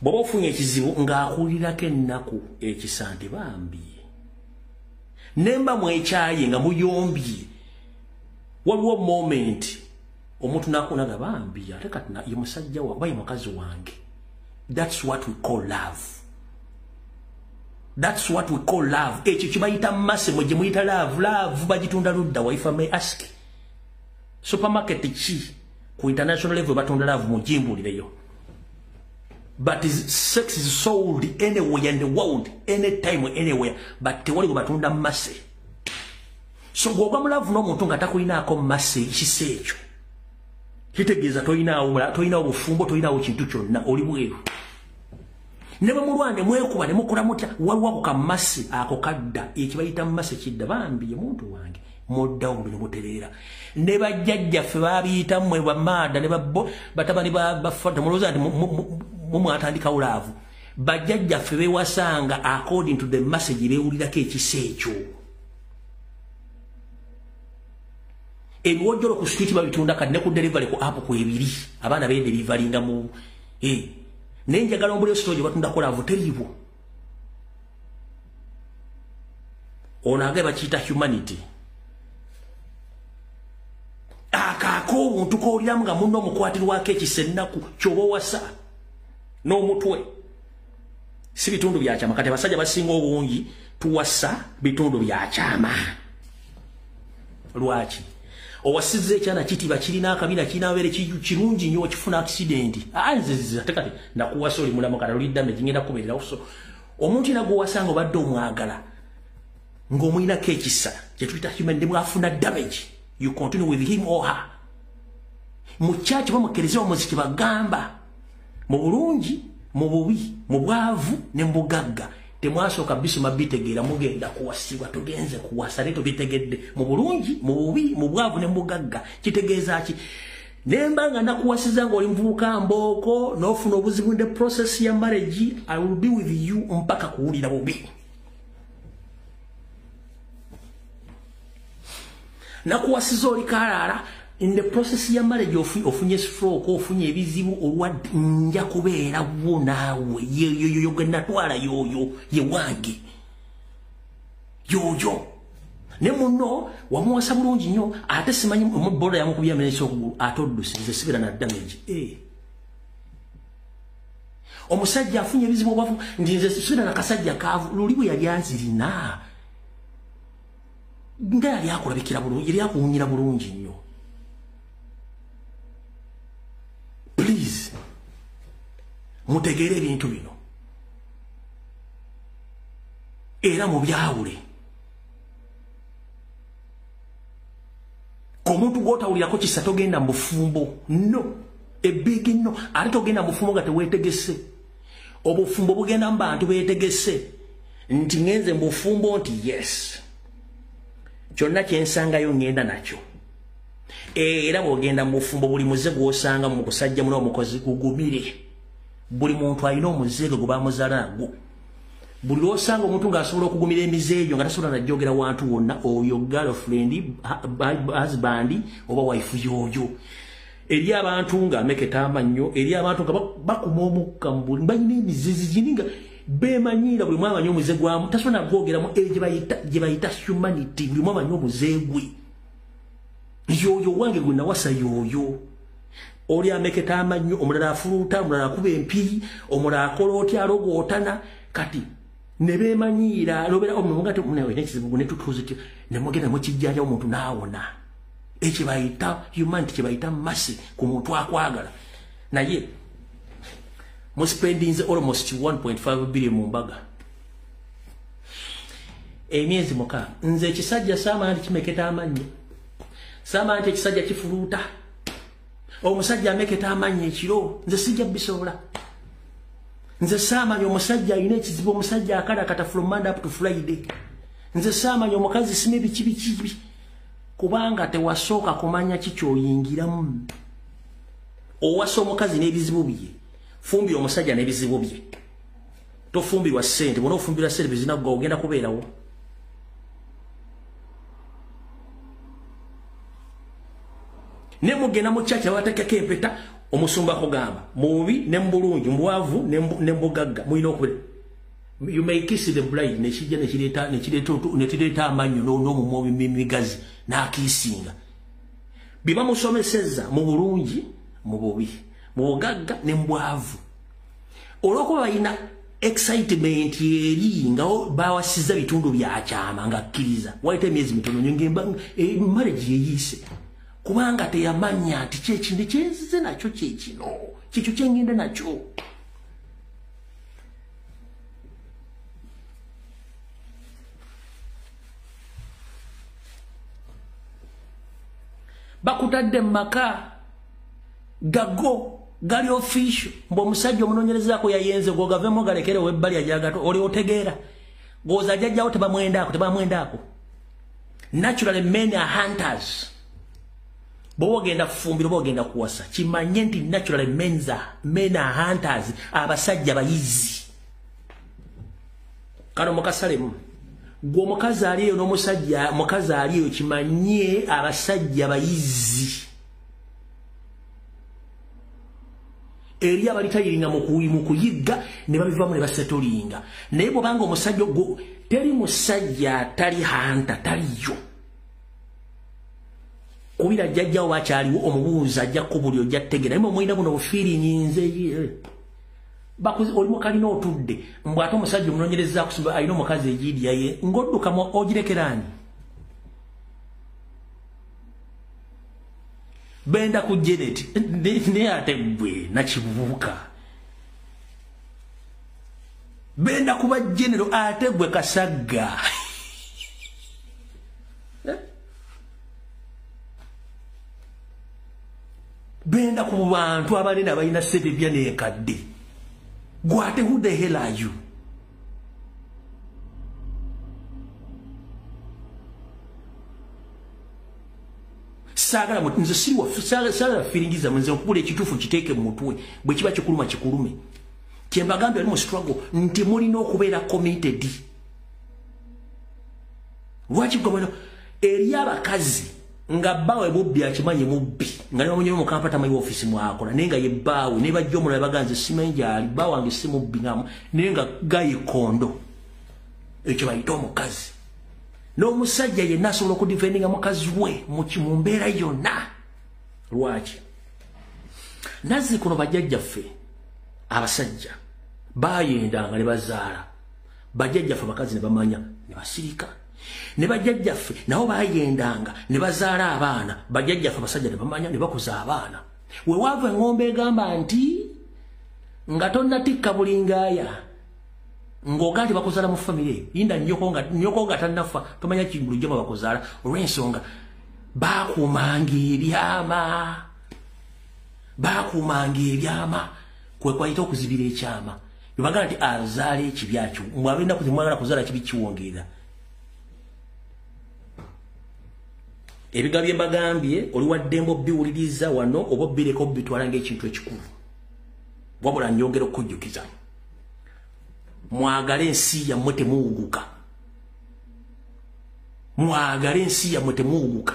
Bw'oba ofunye ekizibu ng'akuwulirako ennaku, ekisa nti bambi. Nemba mwekyaye nga muyombye, waliwo moment omuntu n'akunaga bambi, ate kati ye musajja wa oba ye mukazi wange. That's what we call love. That's what we call love. Ekyo kibayita mercy, mwe gye muyita love. Love bagitunda ludda wa, if I may ask. Supermarket ki ku international level batunda love, mugimbulireyo. But sex is sold anywhere in the world, anytime, anywhere. But tewali batunda mercy. So bw'ogwa mu love n'omuntu nga takulinaako mercy, ekisa ekyo kitegeeza toyinaawo bufumbo, toyinaawo kintu kyonna, oli bweru. Ne bwe mulwane mwekuba ne mukola mutya, waliwo ako ka mercy ako kadda, ekibayita mercy kidda. Bambi ye muntu wange, muddawo ne mutereera. Ne bajjajjaffe baabiyita mmwe bamaada ne batabani bafa, mulowooza nti mumwatandikawo love. Bajjajjaffe beewasanga according to the message, beewulirako ekisa ekyo. Ebiwojjolo ku street babitunda kati ne ku delivery ku app kwebiri, abaana be deliveryinga mu naye njagala ombulire store gye batundako love teriiwo. Ono agaye bakiyita humanity. Akaako obuntu k'oliramu nga munno omukwatirwako ekisa ennaku ky'oba owasa n'omutwe. Si bitundu bya kyama. Kati abasajja basinga obungi tuwasa bitundu bya kyama. Lwaki? Owasizza ekyana kitiba kirina akabina kirina abeere kirungi nnyo, okifuna accident. Nze ate kati nakuwasa oli mulamu kati oli damage, ngenda kubeererawo. So omuntu yenna gw'owasa nga obadde omwagala ng'omuyinako ekisa kye tuyita human, ne bw'afuna damage you continue with him or her. Mu church bamukkiriza omuziki bagamba mu bulungi, mu bubi, mu bwavu ne mu bugagga. Temwasooka bisoma bitegeera, mugenda kuwasibwa, tugenze kuwasa naye tubitegedde. Mu bulungi, mu bubi, mu bwavu ne mu bugagga. Kitegeeza ki? Nemba nga nakuwasiza ng'oli muvubuka mbooko n'ofuna obuzibu in the process ya marriage, I will be with you mpaka kuwulira bubi. Nakuwasiza oli kalaala, in the process ya marriage ofunye stroke, ofunye ebizibu, olwadde, nja kubeera wo naawe. Yoyo gwe natwala yoyo ye wange yoyo. Ne munno wamuwasa bulungi nnyo, ate simanyi boda yamukubye amenyesa okugulu, ate odduse, nze sibeera na damage. Omusajja afunye ebizibu obwavu, nti nze sibeera na kasajja kaavu, luli bwe yali anzirina nga yali akulabikira bulungi, yali akuwunyira bulungi nnyo. Please mutegeere ebintu bino. Era mubyawule. Omuntu gw'otawulirako kisa togenda mu bufumbo. No. A big no. Ate togenda mu bufumbo nga teweetegese. Obufumbo bugenda mu bantu beetegese. Nti ngenze mu bufumbo nti yes. Kyonna kye nsangayo ngenda nakyo. Era bw'ogenda mu bufumbo buli muze gw'osanga mu kusajja muno omukozi gugumire. Buli muntu alina omuze gwe bamuzaala nagwo. Buli lw'osanga omuntu ng'asobola okugumira emize egyo nga tasobola najjogera wantu wonna, oyo girlfriend, husband oba wife y'oyo. Eri abantu nga ameketa amannyo, eri abantu nga bakuma omukka mu buli, balina emizizi gini nga beemanyiira buli mwamanyi omuze gwamu, tasobola nagwogeramu gye bayita humanity, buli mwamanyi omuze gwe. Yoyo wange gwe nawasa yoyo. Oli ameketa amannyo, omulala afuluuta, omulala akuba empi, omulala akola otya, alogootana, kati ne beemanyiira lobera omungati munawe n'ekizibu ne tutuuze tyo ne mugenda mukijjanja omuntu n'awona. Ekyo bayita humanity, kye bayita mercy ku muntu akwagala. Naye mu spendings almost 1.5 billion mu mbaga emyezi 6. Nze ekisajja saamanya nti kimeketa amannyo, saamanya nti ekisajja kifuluuta, omusajja ameketa amannyo ekiro, nze sijja bisobola. Nze saamanya omusajja alina ekizibu, omusajja akalakata from Monday up to Friday. Nze saamanya omukazi sime biki biki, kubanga tewasooka kumanya ki ky'oyingiramu. Owasa omukazi n'ebizibu bye, fumbira omusajja n'ebizibu bye. Tofumbirwa ssente, bw'oba ofumbirwa ssente bizinaggwa ogenda kubeerawo. Ne mugenda mu church abateekako empeta, omusumba akugamba mu bubi ne mu bulungi, mu bwavu ne mu bugagga mulina okubeera. You may kiss the bride, nekijja nekireeta amannyo n'omumwa emigazi n'akiisinga. Bye bamusomesezza mu bulungi, mu bubi, mu bugagga ne mu bwavu. Olw'okuba balina excitement eri nga bawasizza bitundu bya kyama nga akkiriza, wayita emyezi mitono nnyo marriage yeeyise. Kubanga teyamanya nti kyekintu kyenzize nakyo kyekino, kikyo kyengenda nakyo. Bakutadde mu maka gago gali official, mbu omusajja omunoonyerezaako yayenze gw'ogavemu galekere ow'ebbali ajagato, oli otegeera gwoza jjajjawo tebamwendaako, tebamwendaako. Naturally men are hunters. Bw'oba ogenda kufumbira oba ogenda kuwasa, kimanye nti naturally men are hunters, abasajja bayizi. Kano mukasalemu. Gwe omukazi ali eyo n'omusajja mukazi ali eyo, kimanye abasajja bayizi. Eri abalitayiringa mu kuyigga ne babivamu ne basetolinga. Naye bw'obanga omusajja teri musajja atali hunter, taliyo. Kubira jjajjawo bakyaliwo omubuuza ajja kubuli ojja kutegeera. Naye mulina buno bufiiringi nze oli mukalina otudde mbw ate omusajja omunoonyereza akusimba alina omukazi egiidya ye ng'oddukamu ogirekeraani. Benda ku Janet naye ate ggwe nakibuuka. Benda kuba general ate ggwe kasagga. Benda ku bantu abanene abalina ssente bya n'enkadde. Gwe ate who the hell are you? Saagala nze saagala firingiza nze nkubula ekituufu kiteeke mu mutwe, bwe kiba kikuluma kikulume. Kye mbagambye ali mu struggle nti mulina okubeera committed. Lwaki gwe eri abakazi nga bbaawe mubbi akimanyi mubbi, nga ne bamunyola mu Kampala tamanyi ofiisi mwakola, naye nga ye bbaawe ne bajja omulala baganze simanyi gy'ali, bba wange si mubbi ngamu, naye nga gayikondo. Ekyo bayita omukazi. N'omusajja yenna asobola okudifendinga mukazi we mu mbeera yonna. Lwaki? Nazzi kuno bajjajjaffe abasajja baayendanga ne bazaala, bajjajjaffe abakazi ne bamanya ne basirika. Ne bajjajjaffe nabo baayendanga ne bazaala abaana, bajjajjaffe abasajja ne bamanya ne bakuza abaana. Wewaava eng'ombe egamba nti nga tonnatikka bulingaaya Ng'oga nti bakuzaala mu famire eyo, yinda nnyoko nga tannafa, tomanya kingulu gye bakuzaala olw'ensonga baakuumanga ebyama. Baakuumanga ebyama kwe kwayita okuzibira ekyama. Bwe nti azaala ekibi akyo, mmwe ab'ennaku zino mwagala kuzaala kibi kiwongerera. Ebigambo bye mbagambye oli wa ddembe obiwuliriza wano oba obireka obitwala ng'ekintu ekikulu. Wabula nnyongera okukujjukiza. Mwagale ensi yammwe temuwuguka. Mwagale ensi yammwe temuwuguka.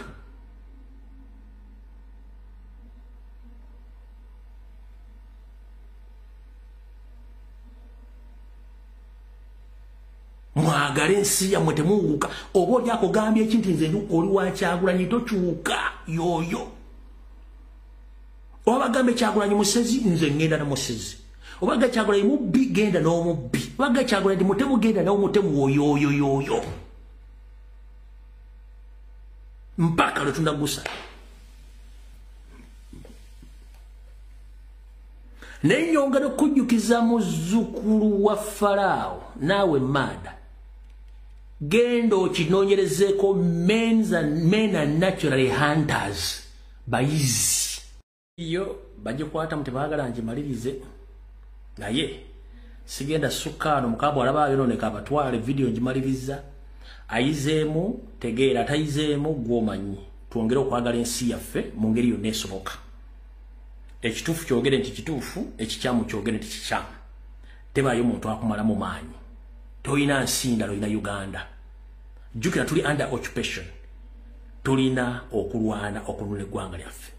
Mwagale ensi yammwe temuwuguka. Oba oli akugambye ekintu nze oli wa Kyagulanyi tokyuka yoyo. Oba bagambe Kyagulanyi musezi nze ngenda na musezi. Oba ga Kyagulanyi mubbi genda n'omubbi. Oba ga Kyagulanyi mutemu genda n'omutemu oyo oyo. Mpaka lwe tunagusa. Naye nyongera okujjukiza muzzukulu wa Faraawo naawe Maada. Genda okinoonyerezeeko men are naturally hunters. Bayizi. Yo bagikwata tebaagala ngimalirize. Naye sigenda sukkaano mukabwa alaba ayonooneka abatwale vidiyo ngimaliriza. Ayizeemu tegeera, atayizeemu gw'omanyi. Twongere okwagala ensi yaffe mu ngeri yonna esoboka. Ekituufu kyogere nti kituufu, ekikyamu kyogere nti kikyamu. Tebaayo muntu akumalamu maanyi. Toyina nsi ndala, olina Uganda. Jjukira tuli under occupation. Tulina okulwana okununula eggwanga lyaffe.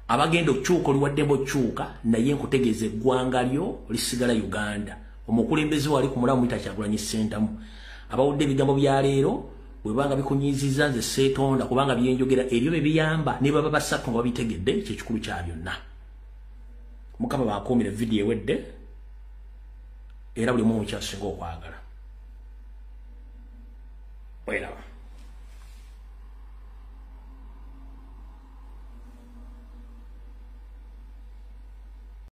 Abagenda okukyuka oli waddembe okukyuka, naye nkutegeeza eggwanga lyo lisigala Uganda. Omukulembeze wali ku mulamu muyita Kyagulanyi Ssentamu. Abawudde ebigambo bya leero bwe banga bikunyiizizza nze seetonda kubanga byenjogera ebyo bye biyamba ne baba basatu nga babitegedde kyekikulu kya byonna. Mukama bakuumire vidiyo ewedde era buli muntu kyasinga okwagala. Bweraba.